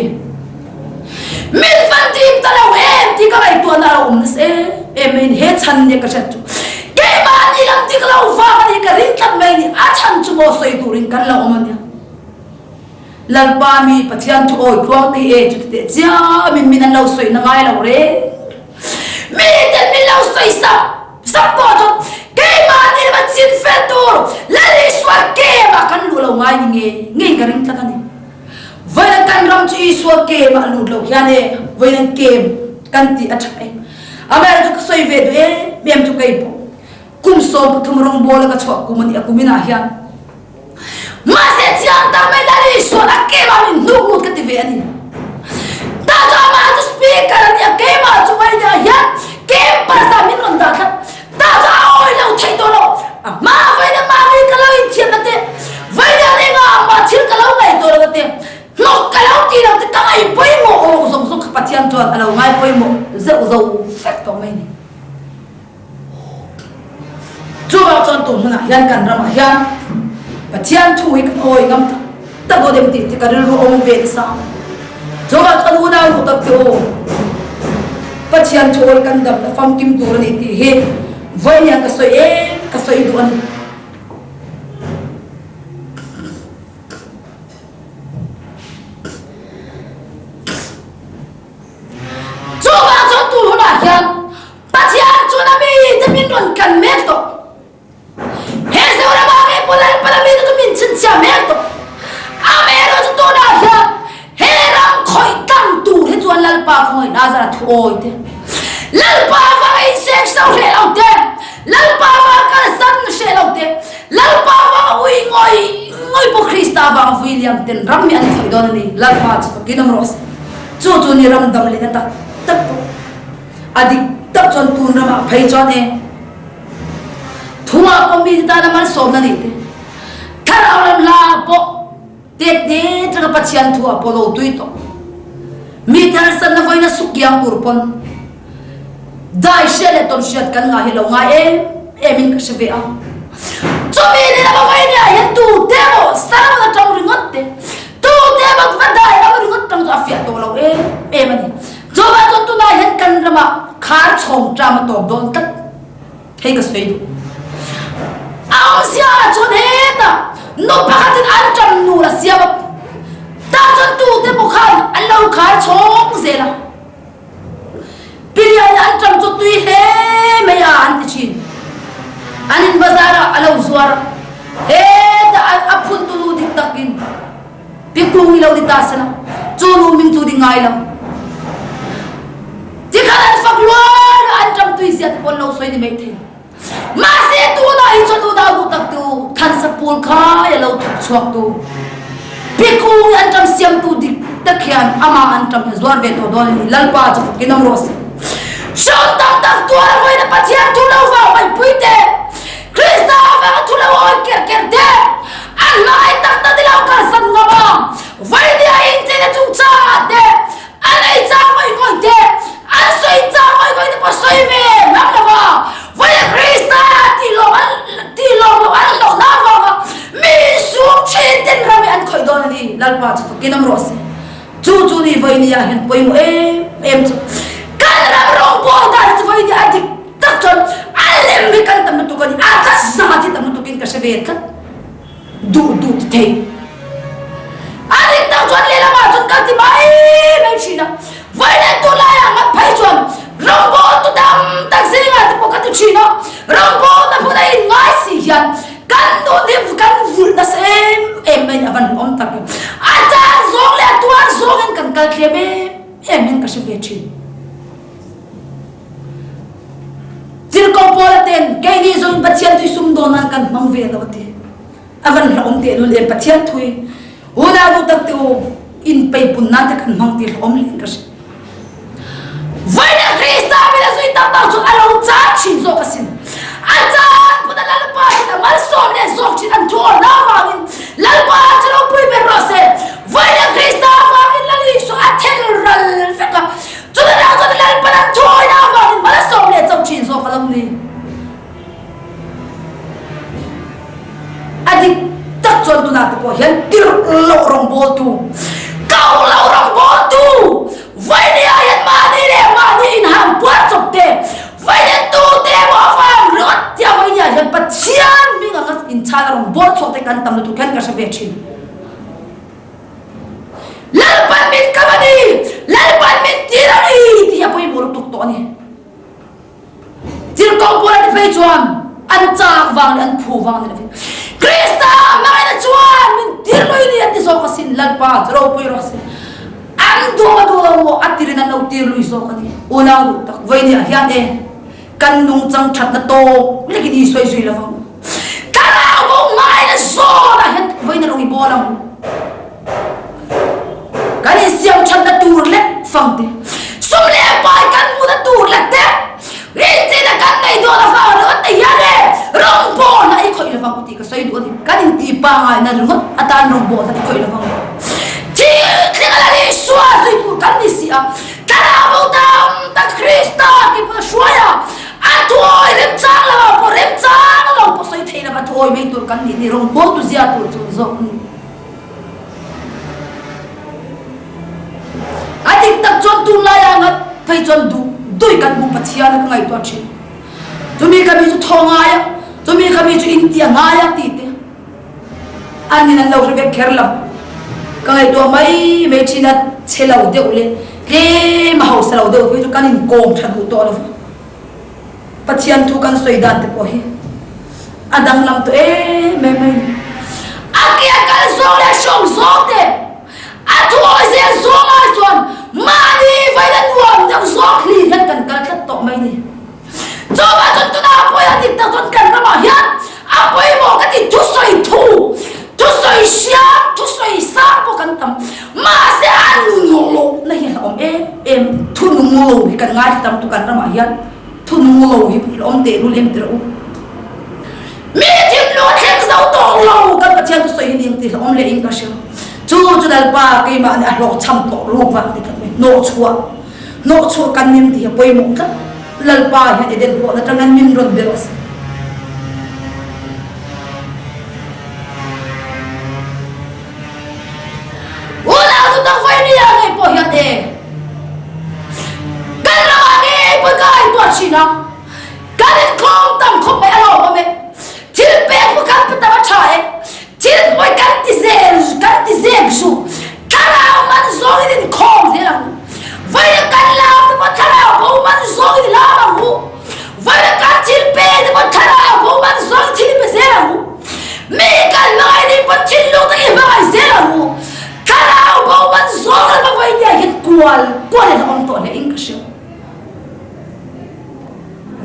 [SPEAKER 1] Min van dim ta lo em tih ka ngaihtuahna a lo awm nasa em em mai a ni. He chhan nia ka hriat chu keimahni lam dik lo vang a ni ka ring tlat mai a ni. A chhan chu maw sawi turin kan lo awm a nia. Lalpa mi Pathian thu awi tluang te hi e chuti teh chiam in min an lo sawi na ngai lo reng. Mi ten min lo sawi sap sap pawh chu keimahni lama chin fel tur Lal Isua kem ah kan luh lo ngai ni ngei ngei ka ring tlat a ni. Vawiin kan ram chu Isua kem ah lut lo hian e vawiin kem kan tih a tha e. Amaherawhchu ka sawi ve duh em em chu kei pawh kum 13 rawngbawl a ka chhuah kum a ni a kum inah hian Mahse chiang tak mai Lal Isuan a keimah min hnuk lut ka ti ve a ni. Tah chu amah chu speaker a ni a, keimah chu vawiinah hian campus ah min rawn dah tlat. Tah chu a awi lo theih tawh lo. A hma vawiin mahni ka lo inthiamna te, vawiinah engah amah thil ka lo ngaih tawh lo na te, hnawk ka lo tih lo te ka ngaih pawimawh awk zawng zawng kha Pathian chuan a lo ngai pawimawh zeuh zo vek tawh mai a ni. Chuvang chuan tun hmunah hian kan ramah hian Pathian thu hi kan awi ngam tak tak dawn em tih te ka rilru awm ve nasa. Chuvang chuan unau duh tak te u, Pathian thu awi kan damna famkim tur a ni tih hi vawiin hian ka sawi em ka sawi duh a ni. Chuvang chuan tun hunah hian Pathian chuan a mite min rawn kan mek tawh. He Zorama ngei pawh Lalpan a mite chu min chhinchhiah mek tawh. Amaherawhchu chu tunah hian he ram khawih tlang tur hi chuan Lalpa khawngaih Lazara thu awi te, Lalpa vanga insek so hreh lo te, Lalpa vanga kalsan hreh lo te, Lalpa vanga ui ngawih ngawih pawh Krista vanga vui liam ten ram hi an khawih dawn a ni. Lalpa chu fakin awm rawh se. Chu chu ni ram dam lehna tak tak pawh a dik tak chuan tun ramah phei chuan e thua pawh mite tana malsawmna nih te, thlarau lam hla pawh tet te atanga Pathian thua pawh lo tui tawh mi tharsanna vawiina suk kiang tur pawn dai hriat leh tawn hriat kan ngah hi lo ngai em em in ka hre ve a. Chumi ni lama vawinia hian tute emaw sermon atang ringawt te, tute emaw va dai ram ringawt tang chu a fiah tawh lo em em a ni. Chuvang chuan tunah hian kan ramah khar chhawng ṭam a tawp dawn tlat hei ka sawi duh. A awmzia ah chuan hetah nu pakhatin an ṭam nur a siam a, tah chuan tute emaw khan an lo khar chhawng zel a. Pilian an ṭam chu tui hle mai a an ti ṭhin. An in bazar ah a lo zuar a, hetah a phun tunu dik takin Pikung i lo ni ta sela. Chu nu hming chu ding ngai lo. Tikhan an fak luai a, an ṭam tui zia te pawh an lo sawi ni maithei. Mahse tunah hi chuan unau duh tak tu Thansapul khai a lo thawk chhuak tu Pikung an ṭam siamtu dik tak hian amah an ṭam hi a zuar ve tawh dawn a ni. Lalpa chu fakin awm rawh se. Hreawm tam tak tuar a vawiin a Pathian thu lo vang vaipui te, Krista avanga thu lo awi ker ker te, a hnai tak tak ni lo kalsan ngam a, vainia incheina chungchangah te, An ei chang ngawih ngawih te, an sawi chang ngawih ngawih te pawh sawi ve ngam lo va, Vawiin Krista tih lawm an tih lawm loh an hlauhna avanga mi insum thin ten ram hi an khawih dawn a ni, Lalpa chu fakin awm rawh se. Chu chu ni Vawinia hian pawimawh em em chu kan ram rawngbawl dan hi chu Vawinia a dik tak chuan a lem hi kan tam lutuk a ni, a tla zat hi tam lutukin ka hre ve tlat. Duh duh ti thei. A dik tak chuan lehlamah chuan kal ti mai mai thin a. Vawilen tur laiah ngat phei chuan rawngbawl tu tam tak zingah te pawh ka ti thin a. Rawngbawl na hmun a in ngai si hian kan nun hi kan vulh nasa em em mai ni a van awm tak em. A tan zawng leh a tuar zawngin kan kal thlem em em hian ka hre ve thin. Tirhkoh Paula ten keini zawng Pathian thui sumdawn nan kan hmang ve lo a ti. A van hlawm tehlul em Pathian thui unau duh tak te u in peipun nan te kan hmang ti hlawm hle ka hria. Vawiin Krista min a zui tak tak chu a lo chan thin zawk asin. A chan phun a Lalpa in a malsawm leh zawk thin an thu awrna avangin Lalpa chu ropui ber rawh se. Vawiin Krista avangin Lal Isua a thel ral vek a. Chutah chuan Lalpan an thuawina avangin malsawm leh chauh thin zawk a lo ni. A dik tak chuan tunah te pawh hian tirh loh rawngbawltu, kau loh rawngbawltu, vawinia hian mahni leh mahni inham puar chawp te, vawiin tute emaw avang ringawt tia vawinia hian Pathian hming anga inchhana rawngbâwl chhuak te kan tam lutuk hian ka hre ve thin. Lalpan min kam a ni, Lalpan min tir a ni tih hi a pawimawh lutuk tawh a ni. Tirhkoh Paula te phei chuan an chak vang leh an phu vang ni lovin Krista hmangaihna chuan min tir lui ni an ti zawk asin, Lalpa chu ropui rawh se. An duh a duh lo maw a tirin an lo tir lui zawk a ni. Unau duh tak vawinia hian e kan nungchang thatna tawk lekin i sawi zui lovang. Thlarau bo ngaina zawnah hian vawiin a lo i bawl ang. Kan insiam thatna tur leh fang te, sum leh pai kan hmuhna tur leh te, rinchina kan nei dawn avang ringawt te hian e rawngbawlna i khawih lovang u tih ka sawi duh a ni. Kan intih pangaina ringawt atan rawngbawlna i khawih lovang u. Thil thleng a la Isua zui tur kan ni si a, thlarau bo tam tak Krista tih pawh a hruai a, a thuawi remchang lo ah pawh remchang lo pawh sawi thei lova thuawi mai tur kan nih ni rawngbawltu zia tur chu ni zawk a ni. A dik tak chuan tunlai ah ngat phei chuan duh duih kan hmu Pathian a ka ngaihtuah thin. Chumi ka mi chu thaw ngai a, chumi ka mi chu intia ngai a tih te an in an lo hre vek kher lo. Ka ngaihtuah mai mai thin a, chhe lo deuh leh tlem a hausa lo deuh phei chu kan inkawm tha duh tawh lo va. Pathian thu kan sawi dan te pawh hi a danglam tawh em em mai ni. A ke a kal zawng leh a hrawm zawng te, a thuawi zel zawng ai chuan mahni vawiin a nuam deuh zawng hlir hian kan kal tlat tawh mai ni. Chuvah chuan tunah a pawi a dik tak chuan kan ramah hian a pawimawh ka ti thusawi thu, thusawi hriam, thusawi sang pawh kan tam. Mahse a nung loh na hi a hlauhawm em em, thu nung lo hi kan ngaithla tam tu kan ramah hian thu nung lo hi hlauhawm tehlul em tirh u. Mi thinlung a thleng zo tawh lo kan Pathian thusawi hi ning tih hlauhawm leh in ka hria. Chu chu Lalpa keimah nih a hlawhchham tawh ruk vang ti tlat mai hnawhchhuah hnawhchhuah kan nim tih hi a pawimawh tlat. Lalpa hian Eden huan atangin min rawn be rawh se. Unau chu tak vawi nia ngei pawh hian e kan ramah ngei pawh ka ngaihtuah thin a, kan inkhawm tam khawp mai a lawm awm e, thil pek pawh kan pe tam a tha e, thil pawi kan ti zel kan ti zek zu, thlarau man zawngin inkhawm zel ang u, vawiin kan lam te pawh thlarau bo man zawngin i lam ang u, vawiin kan thil pek te pawh. kual kualin a awm tawh hle in ka hria.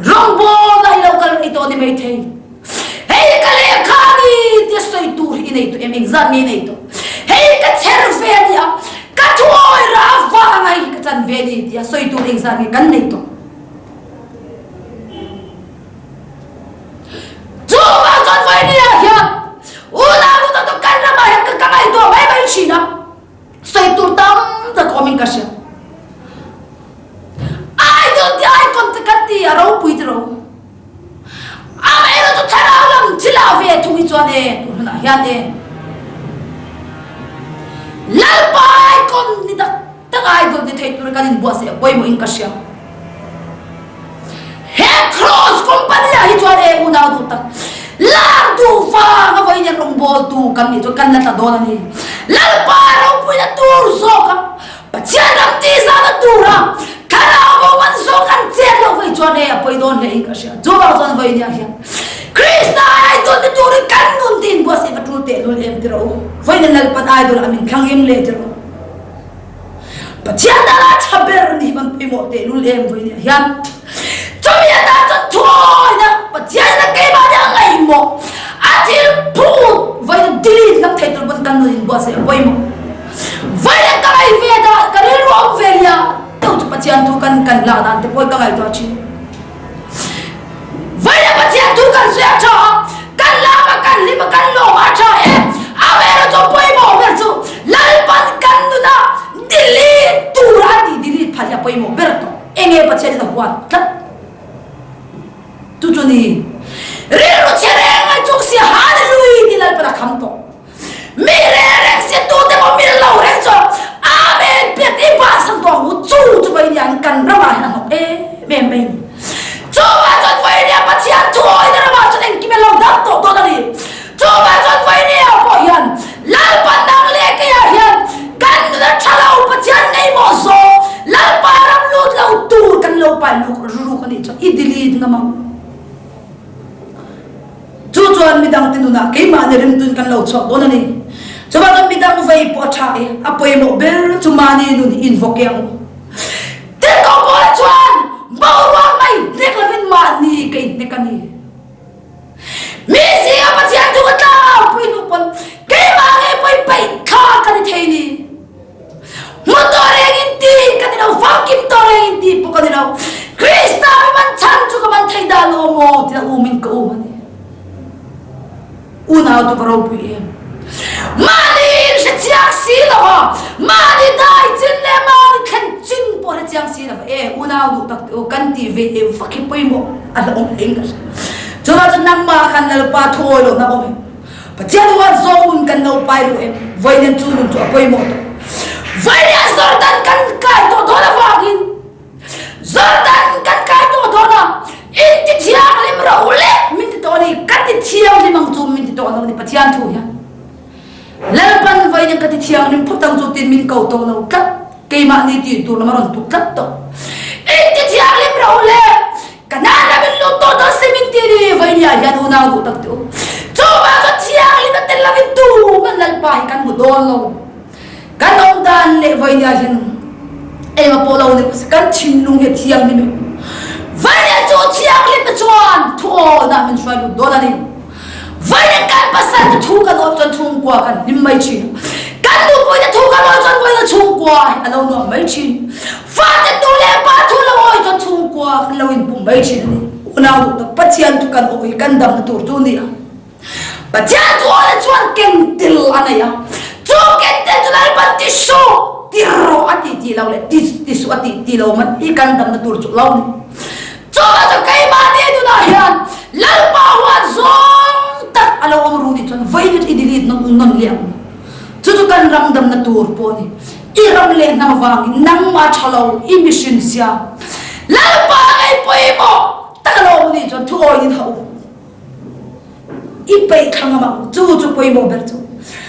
[SPEAKER 1] Rawngbawlna i lo kal rei tawh ni maithei. Hei ka lehkha a ni tia sawi tur hi i nei tawh em? Engzat nge i nei tawh? Hei ka chher ve a nia, ka thuawi rah avanga hei hi ka chan ve a ni tia sawi tur engzat nge kan nei tawh? Chuvang chuan vawinia hian unau nu tak kan ramah hian ka ngaihtuah mai mai thin a, sawi tur tam tak awmin ka hria. Idol tih icon te kan ti a ropui tiro. Amaherawhchu thlarau lam thil ah ve thung hi chuan e tun hunah hian e Lalpa icon ni tak tak idol ni thei tur kan inbuatsaih a pawimawh in ka hria. He Cross Company ah hi chuan e unau duh tak lar duh vang a vawiin hian rawngbawltu kan nih chuan kan la tla dawn a ni. Lalpa ropuina tur zawk a Pathian ram tih zahna tura thlarau bo man zawk an chet loh vawi chuan e a pawi dawn hle in ka hria. Chuvang chuan vawi nia hian Krista idol ni turin kan nun te inbuatsaih va tul tehlul em ti rawh u. Vawiin Lalpan idol a min thlang em le ti rawh u. Pathian dana tha ber ni van pawimawh tehlul em vawi nia hian chumi atan chuan thuawina Pathian ina keimah nia ngaihmawh a thil phut vawiin delete ngam thei tur pawn kan nun inbuatsaih a pawimawh. Vawiin ka ngaih ve dan, ka rilru awm ve lia deuh chu Pathian thu kan kan lak dan te pawh ka ngaihtuah thin. Vawiin Pathian thu kan sawi a tha a, kan lak a, kan hlim a, kan lawm a tha e. Amaherawhchu chu pawimawh ber chu Lalpan kan nuna delete tur a tih delete phal hi a pawimawh ber tawh. Enge Pathian in a huat tlat? Chu chu ni rilru chhe reng mai chung si Hallelujah tih Lalpan a kham tawh. Mi reng reng si tute maw mil lo reng chuan Amen pek i bansan tawh ang u chu chu vawinia in kan ramah hian a hnawk em em mai ni. Chuvang chuan vawinia Pathian thuawina ramah chuan engkim a lo dam tawh dawn a ni. Chuvang chuan vawinia pawh hian Lalpa nang leh keiah hian kan nuna tha lo Pathian ngaihmawh zawng Lalpa ram lut lo tur kan lo pai luk ruk a nih chuan i delete ngam ang. Chu chuan midangte nunah keimahni rimtun kan lo chhuak dawn a ni. Chuvang chuan midang vei pawh a tha e, a pawimawh ber chu mahni nun hi invawk e ang u. Tirhkoh Paula chuan boruak mai hnek lovin mahni ka inhnek a ni. Mi zinga Pathian thu ka tlangpui hnu pawn keimah ngei pawhin peih thla ka ni thei ni. Hmu tawh reng in ti ka ni lo, famkim tawh reng in ti pawh ka ni lo. Krista mi man chhan chu ka man thei dah lo maw tia um in ka um a ni. Unau tu va ropui em. Mahni in hre chiang si lo a, mahni dai chin leh mahni thlen chin pawh hre chiang si lo e unau duh tak te u kan ti ve em fak hi pawimawh a la awm eng ka hria. Chuvang chuan nangmah khan Lalpa thuawi lohna awm em. Pathian huan zawng nun kan lo pai ru em? Vawiin chu nun chu a pawimawh tawh. Vawiin Jordan kan kai tawh dawn avangin Jordan kan kai tawh dawn a, in ti thianghlim ro le min ti tawh a ni, ka ti thianghlim ang chu min ti tawh lo a ni Pathian thu hian. Lalpan vawiin ka ti thianghlim phawt ang chu tiin min ko tawh lo tlat, keimahni tih tur lam a rawn tuk tlat tawh. In ti thianghlim ro le Kanaan lam in lut tawh dawn si min ti ni Vainia hian unau duh tak teh u. Chuvang chuan thianghlim a tel lovin tum an Lalpa hi kan hmu dawn lo. Kan awm dan leh Vainia hian engah pawh lo ni kan thinlung hi a thianghlim em. Vainia chu thianghlim te chuan thuawnah min hruai lut dawn a ni. Vawiin kan pasal te thu kan awih chuan chhungkua kan hlim mai thin. Kan nupui te thu kan awih chuan vawiin chhungkua hi a lo nuam mai thin. Fate nu leh pa thu lo awih chuan chhungkua kan lo inpum mai thin a ni. Unau duh tak Pathian thu kan awih kan damna tur chu a ni a. Pathian thu awih chuan kentil a nei a. Chu kentil chu Lalpan ti suh ti rawh a ti tih lo leh ti suh a ti tih lo mai hi kan damna tur chu lo ni. Chuvang chu keimahni nunah hian Lalpa huan zawng tak a lo awm ru nih chuan vawiin i delete nawn nawn leh ang. Chu chu kan ram damna tur pawh a ni. I ram leh hnam avangin nangmah tha lo i mihring sia Lalpa ngei pawimawh tak a lo awm nih chuan thu awiin hauh u. I peih thla ngam ang. Chu chu pawimawh ber chu.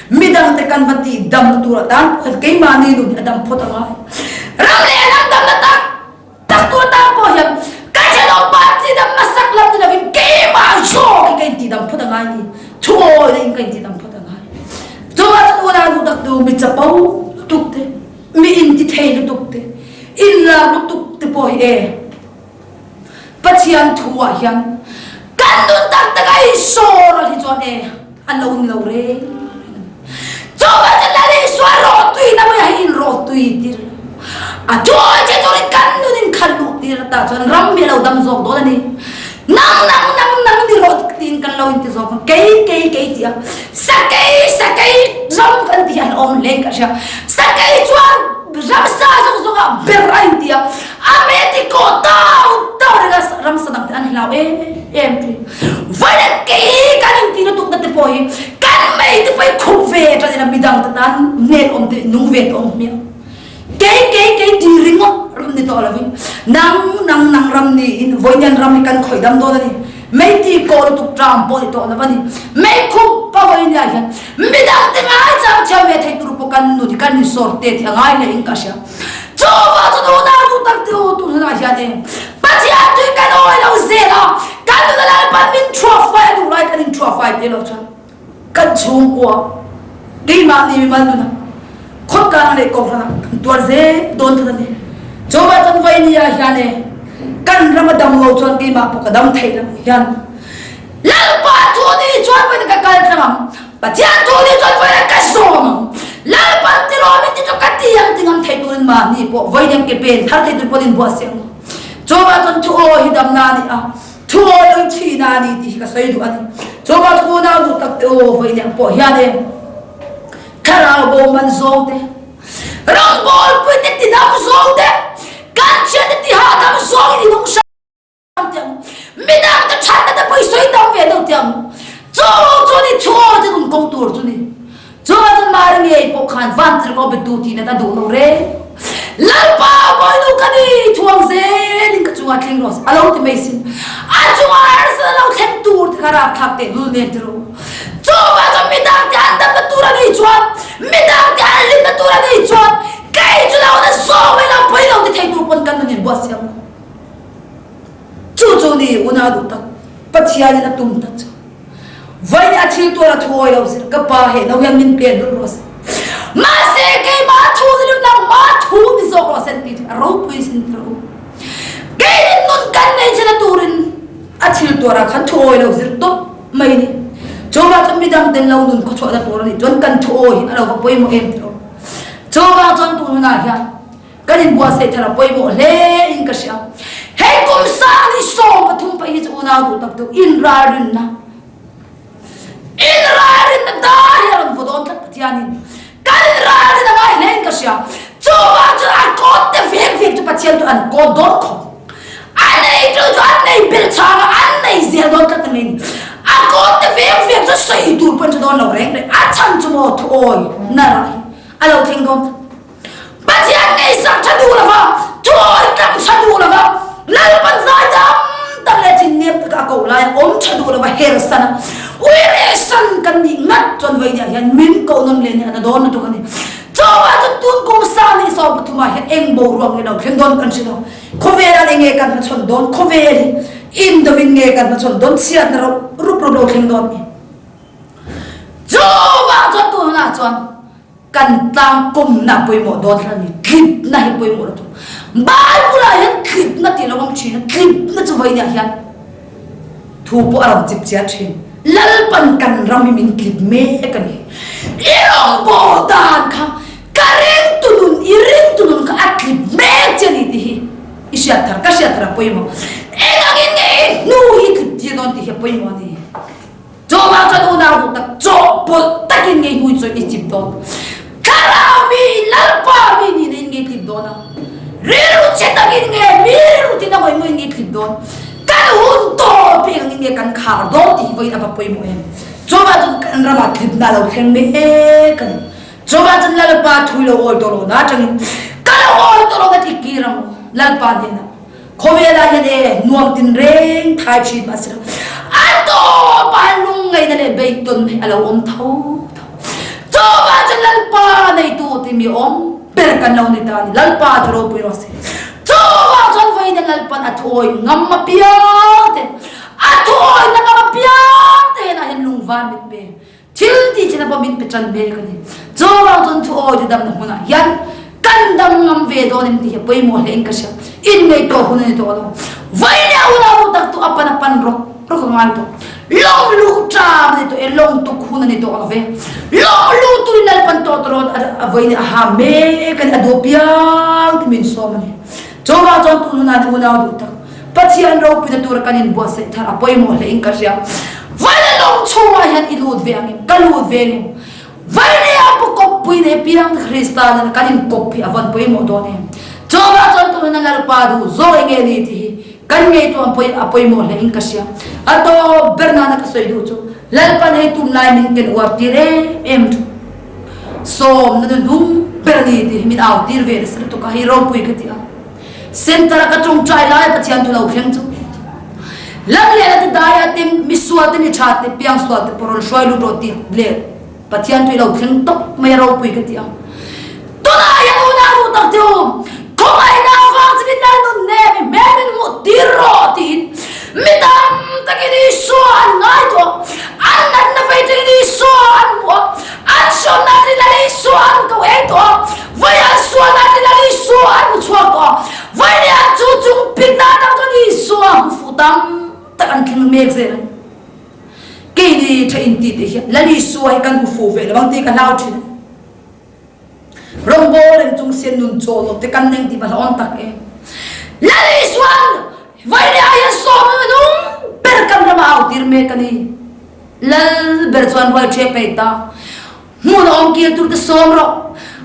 [SPEAKER 1] Midangte kan va tih damna tur atan pawh hian keimahni nun hi a dam phawt a ngai. Ram leh hnam damna tak Tak tu atan pawh hian ka thenawm pa tidam hmasak lam ni lovin keimah zawk hi ka intihdam phawt a ngai ni. Thuawi in ka intihdam phawt a ngai. Chuvang chuan unau duhtak tu mi chapo lutuk te, mi intithei lutuk te. hi e Pathian thu ah hian kan nun tak tak a insawr a hi chuan e a lo ni lo reng reng a ni. Chuvang chuan Lal Isua rawhtui na hmaiah hi inrawhtui tir a thuawi che turin kan nun in khalh luh tir ata chuan ram hi a lo dam zawk dawn a ni. Nang nang nang nang ni rawh tiin kan lo inti zawk ang kei kei kei ti a sakei sakei ram kan ti hian awm hle in ka hria sakei chuan ramsa zawk zawk ah ber a inti a a me ti kawh tau tau reng a ramsa dang te an hlau em em thin vawiin kei kan inti lutuk na te pawh hi kan mei te pawh hi khup ve tan ila midang te tan hmel awm te nung ve tawh ang hmiang. Kei kei kei ti ringawt ram ni tawh lovin nang nang nang ram niin vawiin ram hi kan khawih dam dawn a ni. Meiti kawh lutuk ṭam pawh ni tawh lo a ni. Meikhup pa vawiin ah hian midang te ngai chang thiam ve thei tur pawh kan nun hi kan insawr te tih a ngai leh in ka hria. Chuvang chu tunah duh tak te u tun hunah hian e Pathian tui kan awi lo zel a, kan nuna Lalpan min thuah fai a duh lai kan inthuah fai te lo chuan Kan chhungkua keimahni mimal nunah khawtlang leh kohhranah kan tuar zel dawn tlat a ni. Chuvah chuan Vainia hian e kan ram a dam lo chuan keimah pawh ka dam theih lo hian Lalpa thu ni chuan vawiin ka kal tlang ang, Pathian thu ni chuan vawiin ka zawm ang, Lalpan tiraw min ti chu ka ti ang ti ngam thei turin mahni pawh vawiin ke pen thar thei tur pawhin inbuatsaih ang. Chuvah chuan thu aw hi damna a ni a. Thu awi lo thin a ni tih hi ka sawi duh a ni. Chuvang chu unau duh tak te aw vawi nek pawh hian e thlarau bo man zawng te, rawngbawlpui te tidam zawng te, kan thian te tihahdam zawngin i nung hram teh ang. Midang te thatna te pawh i sawi tam ve deuh teh ang. Chu chu ni thu awi chu nun kawng tur chu ni. Chuvang chuan Mari ngei pawh khan vantirhkoh betu tih nat a duh lo reng. Lalpa Bawinu ka ni, thuang zelin ka chungah thleng rawh se, a lo ti mai sin. A chungah harsat a lo thleng tur te kha rapthlak teh lul nen ti rawh u. Chuvang chuan midang te an damna tur a nih chuan, midang te an hlimna tur a nih chuan, kei chu lo na zawng mai lo, pawi lo ti thei tur pawn kan nun inbuatsaih ang u. Chu chu ni unau duh tak Pathianin a tum tak chu. Vawiin a thil tuar a thu awi lo zir ka pa he no hian min pen rulh rawh se. Mahse keimah thu ni lo nangmah thu ni zawk rawh se an ti chu a ropui sin ti rawh u. Keinin nun kan nei chhena turin a thil tuarah khan thu awi lo zir tawp mai ni. Chuvang chuan midang ten lo nun khawchhuahna tur a nih chuan kan thu awi hi a lo va pawimawh em ti rawh u. Chuvang chuan tun hunah hian Kan inbuatsaih thar a pawimawh hle in ka hria. Hei kum sang ni 13 pahnih hi chu unau duh tak deuh inralrinna inralrinna dar hi a rawn vaw dawn tlat Pathianin. Kan inralrin a ngai hle in ka hria. Chuvang chuan an kawt te vek vek chu Pathian chu an kawt dawn khawp. A nei tu chu an nei belh chhang a, an nei zel dawn tlat a ni. A kawt te vek vek chu sawi tur pawh an hre dawn lo reng reng. A chhan chu maw thuawi nalh hi a lo thleng dawn tlat. Pathian ngaihsak tha duh lova, thuawi tlang tha duh lova, Lalpan zai dam tak leh thinnem taka a koh laia awm tha duh lova hersan a, uirehsan kan nih ngat chuan vawiin ah hian min koh nawn leh nih a na dawn lutuk a ni. Chuvah chuan tun kum sang ni 13 ah hian eng boruak nge lo thleng dawn kan hre lo. Khawvel ah enge kan hmachhawn dawn, khawvel hi indawin nge kan hmachhawn dawn, chhiatna rup rup lo thleng dawn ni. Chuvah chuan tun hunah chuan Kan tlangkawmna pawimawh dawn hlan hi tlipna hi pawimawh lutuk. Bible ah hian tlipna tih lo awm thin a, tlipna chu vawiinah hian thu pawh a rawn chip chiah thin. Lalpan kan ram hi min tlip mek a ni. I rawngbâwl dan kha ka ringtu nun, i ringtu nun kha a tlip mek che a ni tih hi i hriat thar, ka hriat thar a pawimawh. Eng angin nge i hnu hi i tlip tir dawn tih hi a pawimawh a ni. Chawhmah chuan unau duh tak chawhpawlh takin ngei hmui chuan i chip dawn. Thlarau mi Lalpa mi nihna in ngei tlip dawn a. Rilru chhe takin nge mi rilru tina ngawih ngawih in ngei tlip dawn. Kan hun tawp hi engangin nge kan khar dawn tih hi vawiin a va pawimawh em. Chawhmah chuan kan ramah tlipna a lo thleng mek a ni. Chawhmah chuan Lalpa thui lo awi tawh lohna atangin ka lo awi tawh lohna tih kir ang u Lalpa hnenah. Khawvelah hian e nuam tinreng thai thin mah silo a tawpah hian lungngaihna leh beihtawn hi a lo awm tho tho. Chuvang chuan Lalpa neitu timi awm ber kan lo ni ta a ni. Lalpa chu ropui rawh se. Chuvang chuan vawiin Lalpan a thuawi ngam apiang te, a thuawina ngam apiang te henah hian lungvar min pe. Thil ti thin a pawh min pe tan mek a ni. Chuvang chuan thuawi te damna hmunah hian kan. Chhandam ngam ve dawn em tih hi a pawimawh hle in ka hria. Inngaihtuah hun a ni tawh lo. Vawinia unau duh tak tu a pan a pan rawk rawk a ngai tawh. Lawng luh ṭam a ni tawh e, lawng tuk hun a ni tawh lo ve. Lawng luh turin Lalpan tawh tawh a vawinia a ha mek a ni, a duh piang ti min sawm a ni. Chuvang chuan tun hunah ni unau duh tak Pathian ropuina tura kan inbuatsaih thar a pawimawh hle in ka hria. Vawinia lawng chhungah hian i lut ve angin ka lut ve angin Vawinia pu kawppui nei piang Krista nena kan inkawp hi a vawn pawimawh dawn em? Chuvang chuan tun huna Lalpa duh zawk enge ni tih hi kan ngaihtuah a pawimawh hle in ka hria. A tawp ber nana ka sawi duh chu Lalpan hei tum lai min ken uar tir em em thu. Sawmna nu hnung ber a ni tih hi min au tir ve nasa lutuk a, hei ropui ka ti a. Center a ka tawngtai lai Pathian thu lo thleng chu Lamlian a ti dai a te misual te mi tha te piangsual te pawh rawn hruai lut rawh tih leh Pathian thu i lo thleng tawp mai a ropui ka ti a. Tunah hian unau duh tak te u, khawngaihna avang chu min lal nun nem i hmel min hmuh tir rawh tiin mi tam takin Isua an ngai tawh a, an natna vei tangin Isua an hmu a, an hriamna atangin Lal Isua an ko eng tawh a, vawi an sualna atangin Lal Isua an hmu chhuak tawh a, vawi leh an chu chung pikna atang chuan Isua hmu fuh tam tak an thleng mek zel a ni. Keini tha intih te hian Lal Isua hi kan hmu fuh ve lo ang tih ka hlau thin a ni. Rawngbawl reng chung sian nun chawl lo te kan neng tih va hlauhawm tak em. Lal Isuan vawiin ah hian sawm nung ber kan ram a au tir mek a ni. Lal ber chuan rual ṭhep ei ta. Hmun a awm kil tur te sawm rawh.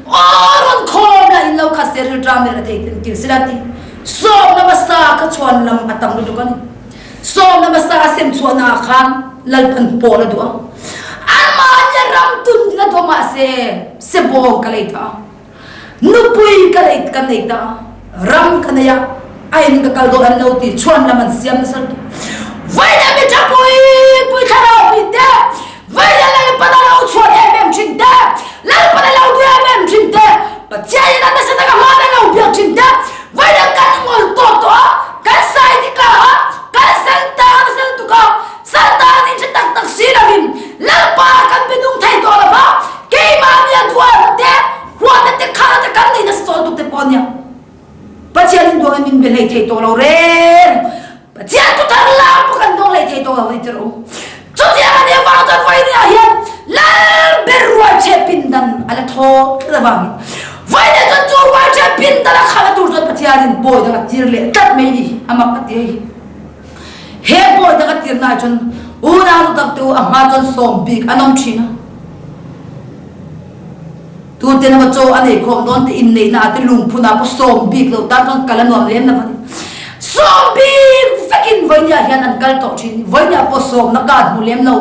[SPEAKER 1] Aw rawn khawm la in lo khat se rilṭam leh rethei ten kil sila ti. Sawmna hmasa kha chhuan lam a tam lutuk a ni. Sawmna hmasa a sem chhuahna ah khan Lalpan pawl a duh a. Anmahni a ram tun din a duh mahse sebawng ka lei ta a. Nupui ka lei ka nei ta a. Ram ka nei a, a in ka kal dawn an lo ti chhuan lam an siam nasa lutuk. Vawiin mi tha pui pui thlarau mi te, vawiin Lalpan a lo chhuan em em thin te, Lalpan a lo duh em em thin te, Pathianin a nasa taka hman a lo biak thin te, Vawiin kan ngawl tawh tawh a, kan sai dik a, kan sal ta nasa lutuk a, sal ta nih hre tak tak si lovin Lalpa kan be nung thei tawh lo va, keimahni a dualna te, huatna te, khalna te kan nei nasa tawh lutuk te pawh a nia. Pathianin duangin min be hlei thei tawh lo reng. Pathian chu thar lam pawh kan dawng hlei thei tawh lo a ni tirh u. Chutiang a nih avang chuan vawinia hian Lal ber ruaichhe pindan a la thaw tlat avangin vawinia chuan chu ruaichhe pindan a khalh a tur chuan Pathianin bawi dang a tir leh tlat mai ni a mak a ti hei hi. He bawi dang a tir naah chuan unau nu tak te u a hma chuan sawm bik an awm thin a. Tuten emaw chaw a nei khawm dawn te inneihna ah te lungphun ah pawh sawm bik lo tan chuan kal a nuam lem lo a ni. Sawm bik vekin vawinia hian an kal tawh thin. Vawinia pawh sawmna card hmu lem lo.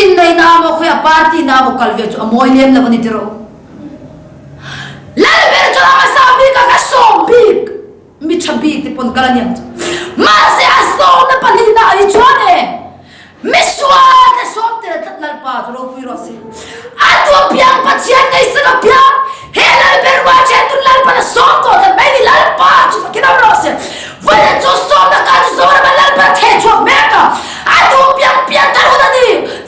[SPEAKER 1] Inneihna ah maw khawiah party na ah maw kal ve chu a mawi lem lo a ni tiraw. Lalber chuan a hmasa bik ah ka sawm bik mi tha bik te pawn kal a niang chu. Mahse a sawmna pahnihna ah hi chuan e. Misual te sawm tel tlat Lalpa chu ropui rawh se. A tu piang Pathian ngaihsak a piang he Lalber rual chen tun Lalpan a sawm tawh tlat mai ni Lalpa chu fakin awm rawh se. Vawiin chu sawmna ka chu Zorama Lalpan a theh chhuak mek a. A tu piang pian thar hun a ni.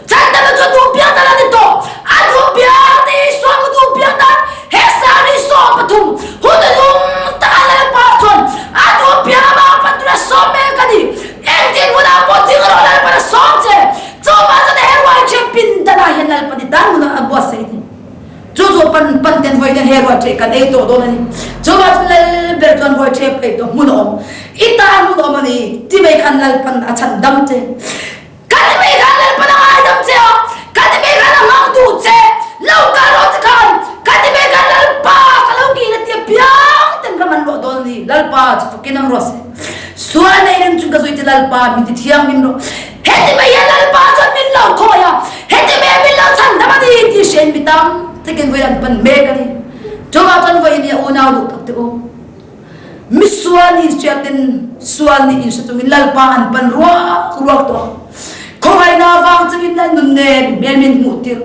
[SPEAKER 1] Chhandamna chu a tu piang thar a ni tawh. A tu piang te Isua mu tu piang thar he Sari 13 hun lung taka Lalpa chuan a tu piang amah pan tura sawm mek a ni. Engtin hmunah pawh ding rawh Lalpan a sawm che. Chuvang chuan he ruaiṭhe pindanah hian Lalpan i tan hmunah a buatsaih a ni. Chu chu pan pan ten vawiin he ruaiṭhe kan ei tawh dawn a ni. Chuvang chuan Lal ber chuan ruaiṭhe peih tawh hmun a awm. I tan hmun a awm a ni ti mai khan Lalpan a chhan dam che. Ka ti mai khan Lalpan a ngaidam che a, ka ti mai khan a hmang duh che. Lo kal rawh ti khan ka ti mai khan Lalpa ka lo kih na ti apiang ten ram an luah dawn a ni. Lalpa chu fakin awm rawh se. Sual nei reng chung ka zui che Lalpa min ti thianghlim rawh. Heti mai hian Lalpa chuan min lo khawi a, heti mai hian min lo chhan dam a ni tih hriain mi tam takin vawiin an pan mek a ni. Chuvang chuan vawiin hi a unau duh tak te u. Mi sual nih hriatin sual nih inhre chungin Lalpa an pan ruak ruak tawh a. Khawngaihna avang chungin Lal nun nen hmel min hmuh tir.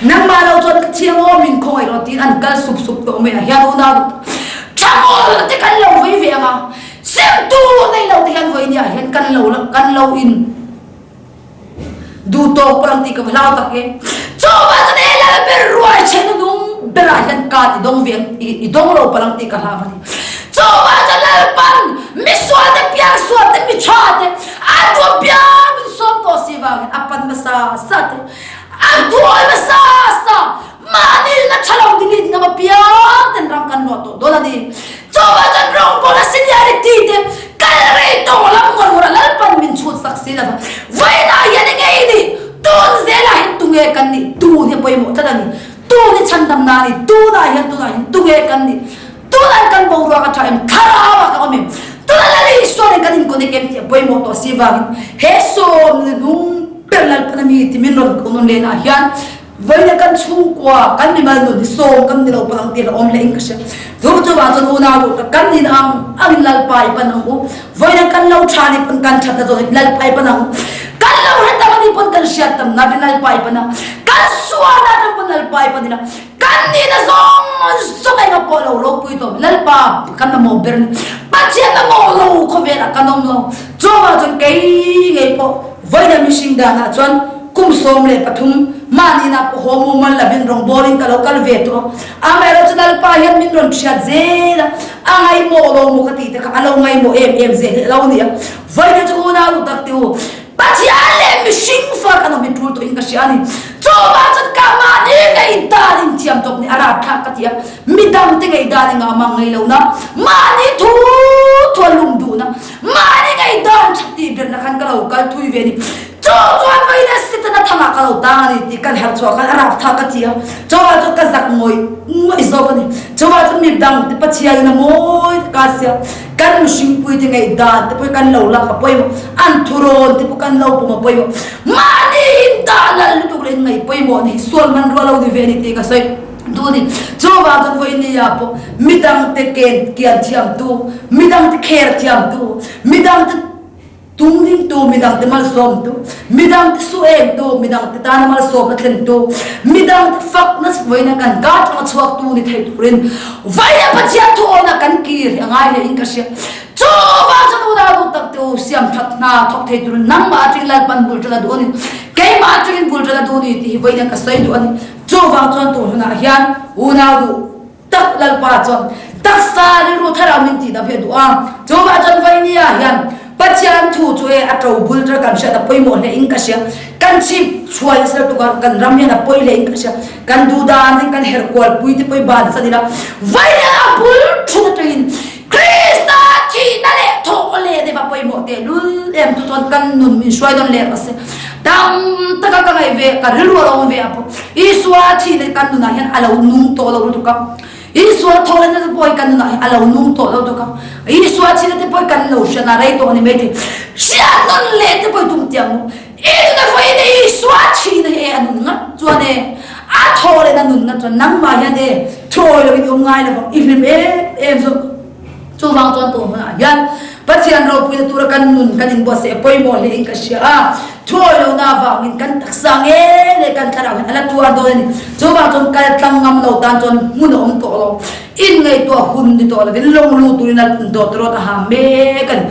[SPEAKER 1] Nangmah lo chuan ka thiang aw min khawngaih rawh tiin an kal sup sup tawh mai a hian unau duh tak. Tha mawl te kan lo vei ve ang a. Simtu nei lo te hian vawinia hian kan lo kan lo in duh tawk pawh ang tih ka va hlau tak e. Chuvang chuan he lal ber ruai chhe nu nung. berah hian card i dawng ve ang i dawng lo palh ang tih ka hlau a ni. Chuvang chuan Lalpan misual te, piangsual te, mi tha te a duh piang min sawm tawh si vangin a pan hmasa sa te, a duai hmasa sa Mahni na tha lo dingin ngam apiang ten ram kan luah tawh dawn a ni. Chuvang chuan rawngbawl a seniority te kal rei tawh lam ngawr ngawr a Lalpan min chhut sak si lova. Vawiinah hian enge i nih? Tun zelah hian tunge kan nih? Tun hi a pawimawh tlat a ni. Tun hi chhandamna a ni. Tunah hian tunah hian tunge kan nih? Tunah kan boruak a tha em? Thlarau ah ka awm em? Tunah Lal Isuanin kan inconnect em tih a pawimawh tawh si vangin he sawm nung ber Lalpan a mi ti min rawn koh nawn lehna ah hian Vawiina kan chhungkua, kan mimal nun hi sawm kan ni lo palh ang tih a awm leh in ka hria. Chu chuvang chuan unau duh tak kan nin ang angin Lalpa i pan ang u. Vawiina kan lo tha ni pawn kan that na zawn hi Lalpa i pan ang u. Kan lo hre tam a nih pawn kan hriat tam na Lalpa i pan a. Kan sual na atang pawn Lalpa i pan ila. Kan nihna zawng zawng enga pawh lo ropui tawp Lalpa kan mamawh ber a ni. Pathian mamawh lo khawvelah kan awm lo. Chuvang chuan kei ngei pawh vawiina mihring danah chuan kum 13 mahni-na pawh haw mumal lovin rawngbawlin ka lo kal ve tawh a. Amaherawhchu Lalpa hian min rawn hriat zel a, a ngaihmawh lo maw ka tih te kha a lo ngaihmawh em em zel hi a lo ni a. Vawiina chu unau duh tak tih u, Pathian leh mihring fa kan awm hi tul tawhin ka hria a ni. Chuvang chuan ka mahni ngaihdan in thiam tawp nih a rapthlak ka ti a, midangte ngaihdan engah mah ngaih lohna, mahni thu thu a lum duhna, mahni ngaihdan tha tih berna khan ka lo kal thui ve a ni. Chu chuan vawiin Setana thangah ka lo tang a ni tih kan harh chhuah khan a rapthlak ka ti a, chuvang chuan ka zak ngawih ngawih zawk a ni. Chuvang chuan midangte Pathianin a mawi taka a siam. Kan mihringpui te ngaihdan te pawh hi kan lo lak a pawimawh, an thurawn te pawh kan lo pum a pawimawh. Mahni in dah lal lutuk leh in ngaih pawimawh ni hi sual hmanrua lo ni ve a ni tih ka sawi duh a ni. Chuvang chuan vawiin nia pawh midangte ken kian thiamtu, midangte kher thiamtu, midangte Tung dingtu, midangte malsawmtu, midangte su engtu, midangte tana malsawmna thlentu, midangte fakna vawiina kan ka atanga chhuaktu ni thei turin vawiina Pathian thu awna kan kir hi a ngai leh in ka hria. Chuvang chuan unau duh tak te u, siam that hna thawk thei turin nangmah atangin Lalpan bul ṭan a duh a ni, keimah atangin bul ṭan a duh a ni tih hi vawiina ka sawi duh a ni. Chuvang chuan tun hunah hian unau duh Tak Lalpa chuan taksa rilru thlarau min tih dam hi a duh a, chuvah chuan Vainia hian Pathian thu chu e a to bul ṭa kan hriat a pawimawh hle in ka hria, kan chhip chhuai nasa lutuk a, kan ram hian a pawi hle in ka hria, kan duh dan in kan her kual pui te pawh i ban san ila, Vainia a bul thut atangin Krista thihna leh thawh leh deuh a pawimawh teh lul em chu chuan kan nun min hruai dawn leh rawh se. Tam taka ka ngaih ve, ka rilru a lo awm ve a pawh Isua thihna hi kan nunah hian a lo nung tawh lo lutuk a. Isua thawh lehna te pawh hi kan nunah hian a lo nung tawh lo lutuk a. Isua thihna te pawh hi kan lo hriat a rei tawh a ni maithei. Hriat nun leh te pawh hi tum tiang maw? I nuna vawiin e Isua thihna hi e a nun ngat chuan e a thawh lehna nun ngat chuan nangmah hian e thuawi loin i awm ngai lovang i hlim em em zawk. Chuvang chuan tun hunah hian Pathian ropuina tura kan nun kan inbuatsaih a pawimawh hle in ka hria a, thuawi lohna avangin kan taksa nge leh kan thlarau hian a la tuar dawn a ni. Chuvang chuan kal tlang ngam lo tan chuan hmun a awm tawh lo. Inngaihtuah hun ni tawh lovin lawng lu turin a dawt rawt a ha mek a ni.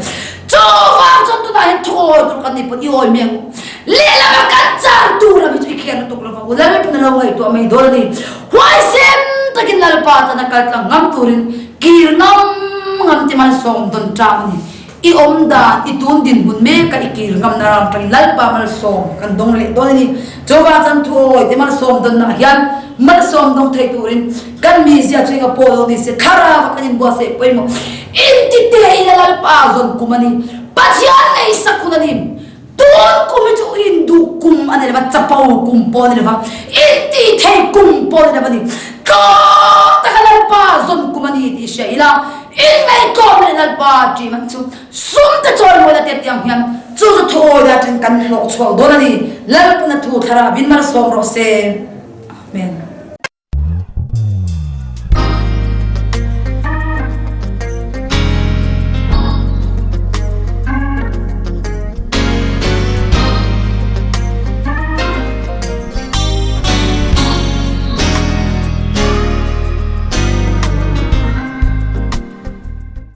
[SPEAKER 1] Chuvang chuan tunah hian thuawi tur kan nih pawn i awi mek u. Lehlamah kan chan tur lam hi chu i kher lutuk lo vang u. Lalpan a lo ngaihtuah mai dawn a ni. Huaisen takin Lalpa tana kal tlang ngam turin kir ngam ngam ti malsawm dawn ṭam a ni. I awm dan, i tun dinhmun meka i kir ngamna ram ṭangin Lalpa malsawm kan dawng leh dawn a ni. Chuvang chuan thuawi te malsawm dawnnaah hian malsawm dawng thei turin kan mizia chu enga pawh lo ni se thlarau a kan inbuatsaih pawimawh. Intite ila Lalpa zawn kum a ni. Pathian ngaihsak hun a ni. Tun kum hi chu induh kum a ni lova, chapo kum pawh a ni lova, intihthei kum pawh a ni lova ni. Tlawm taka Lalpa zawn kum a ni tih hria ila, inngaihtlawm leh Lalpa ṭih man chu sum te chawimawi la tep tiang hian chu chu thuawi atangin kan hlawh chhuak dawn a ni. Lalpana thu thlarah vin malsawm rawh se.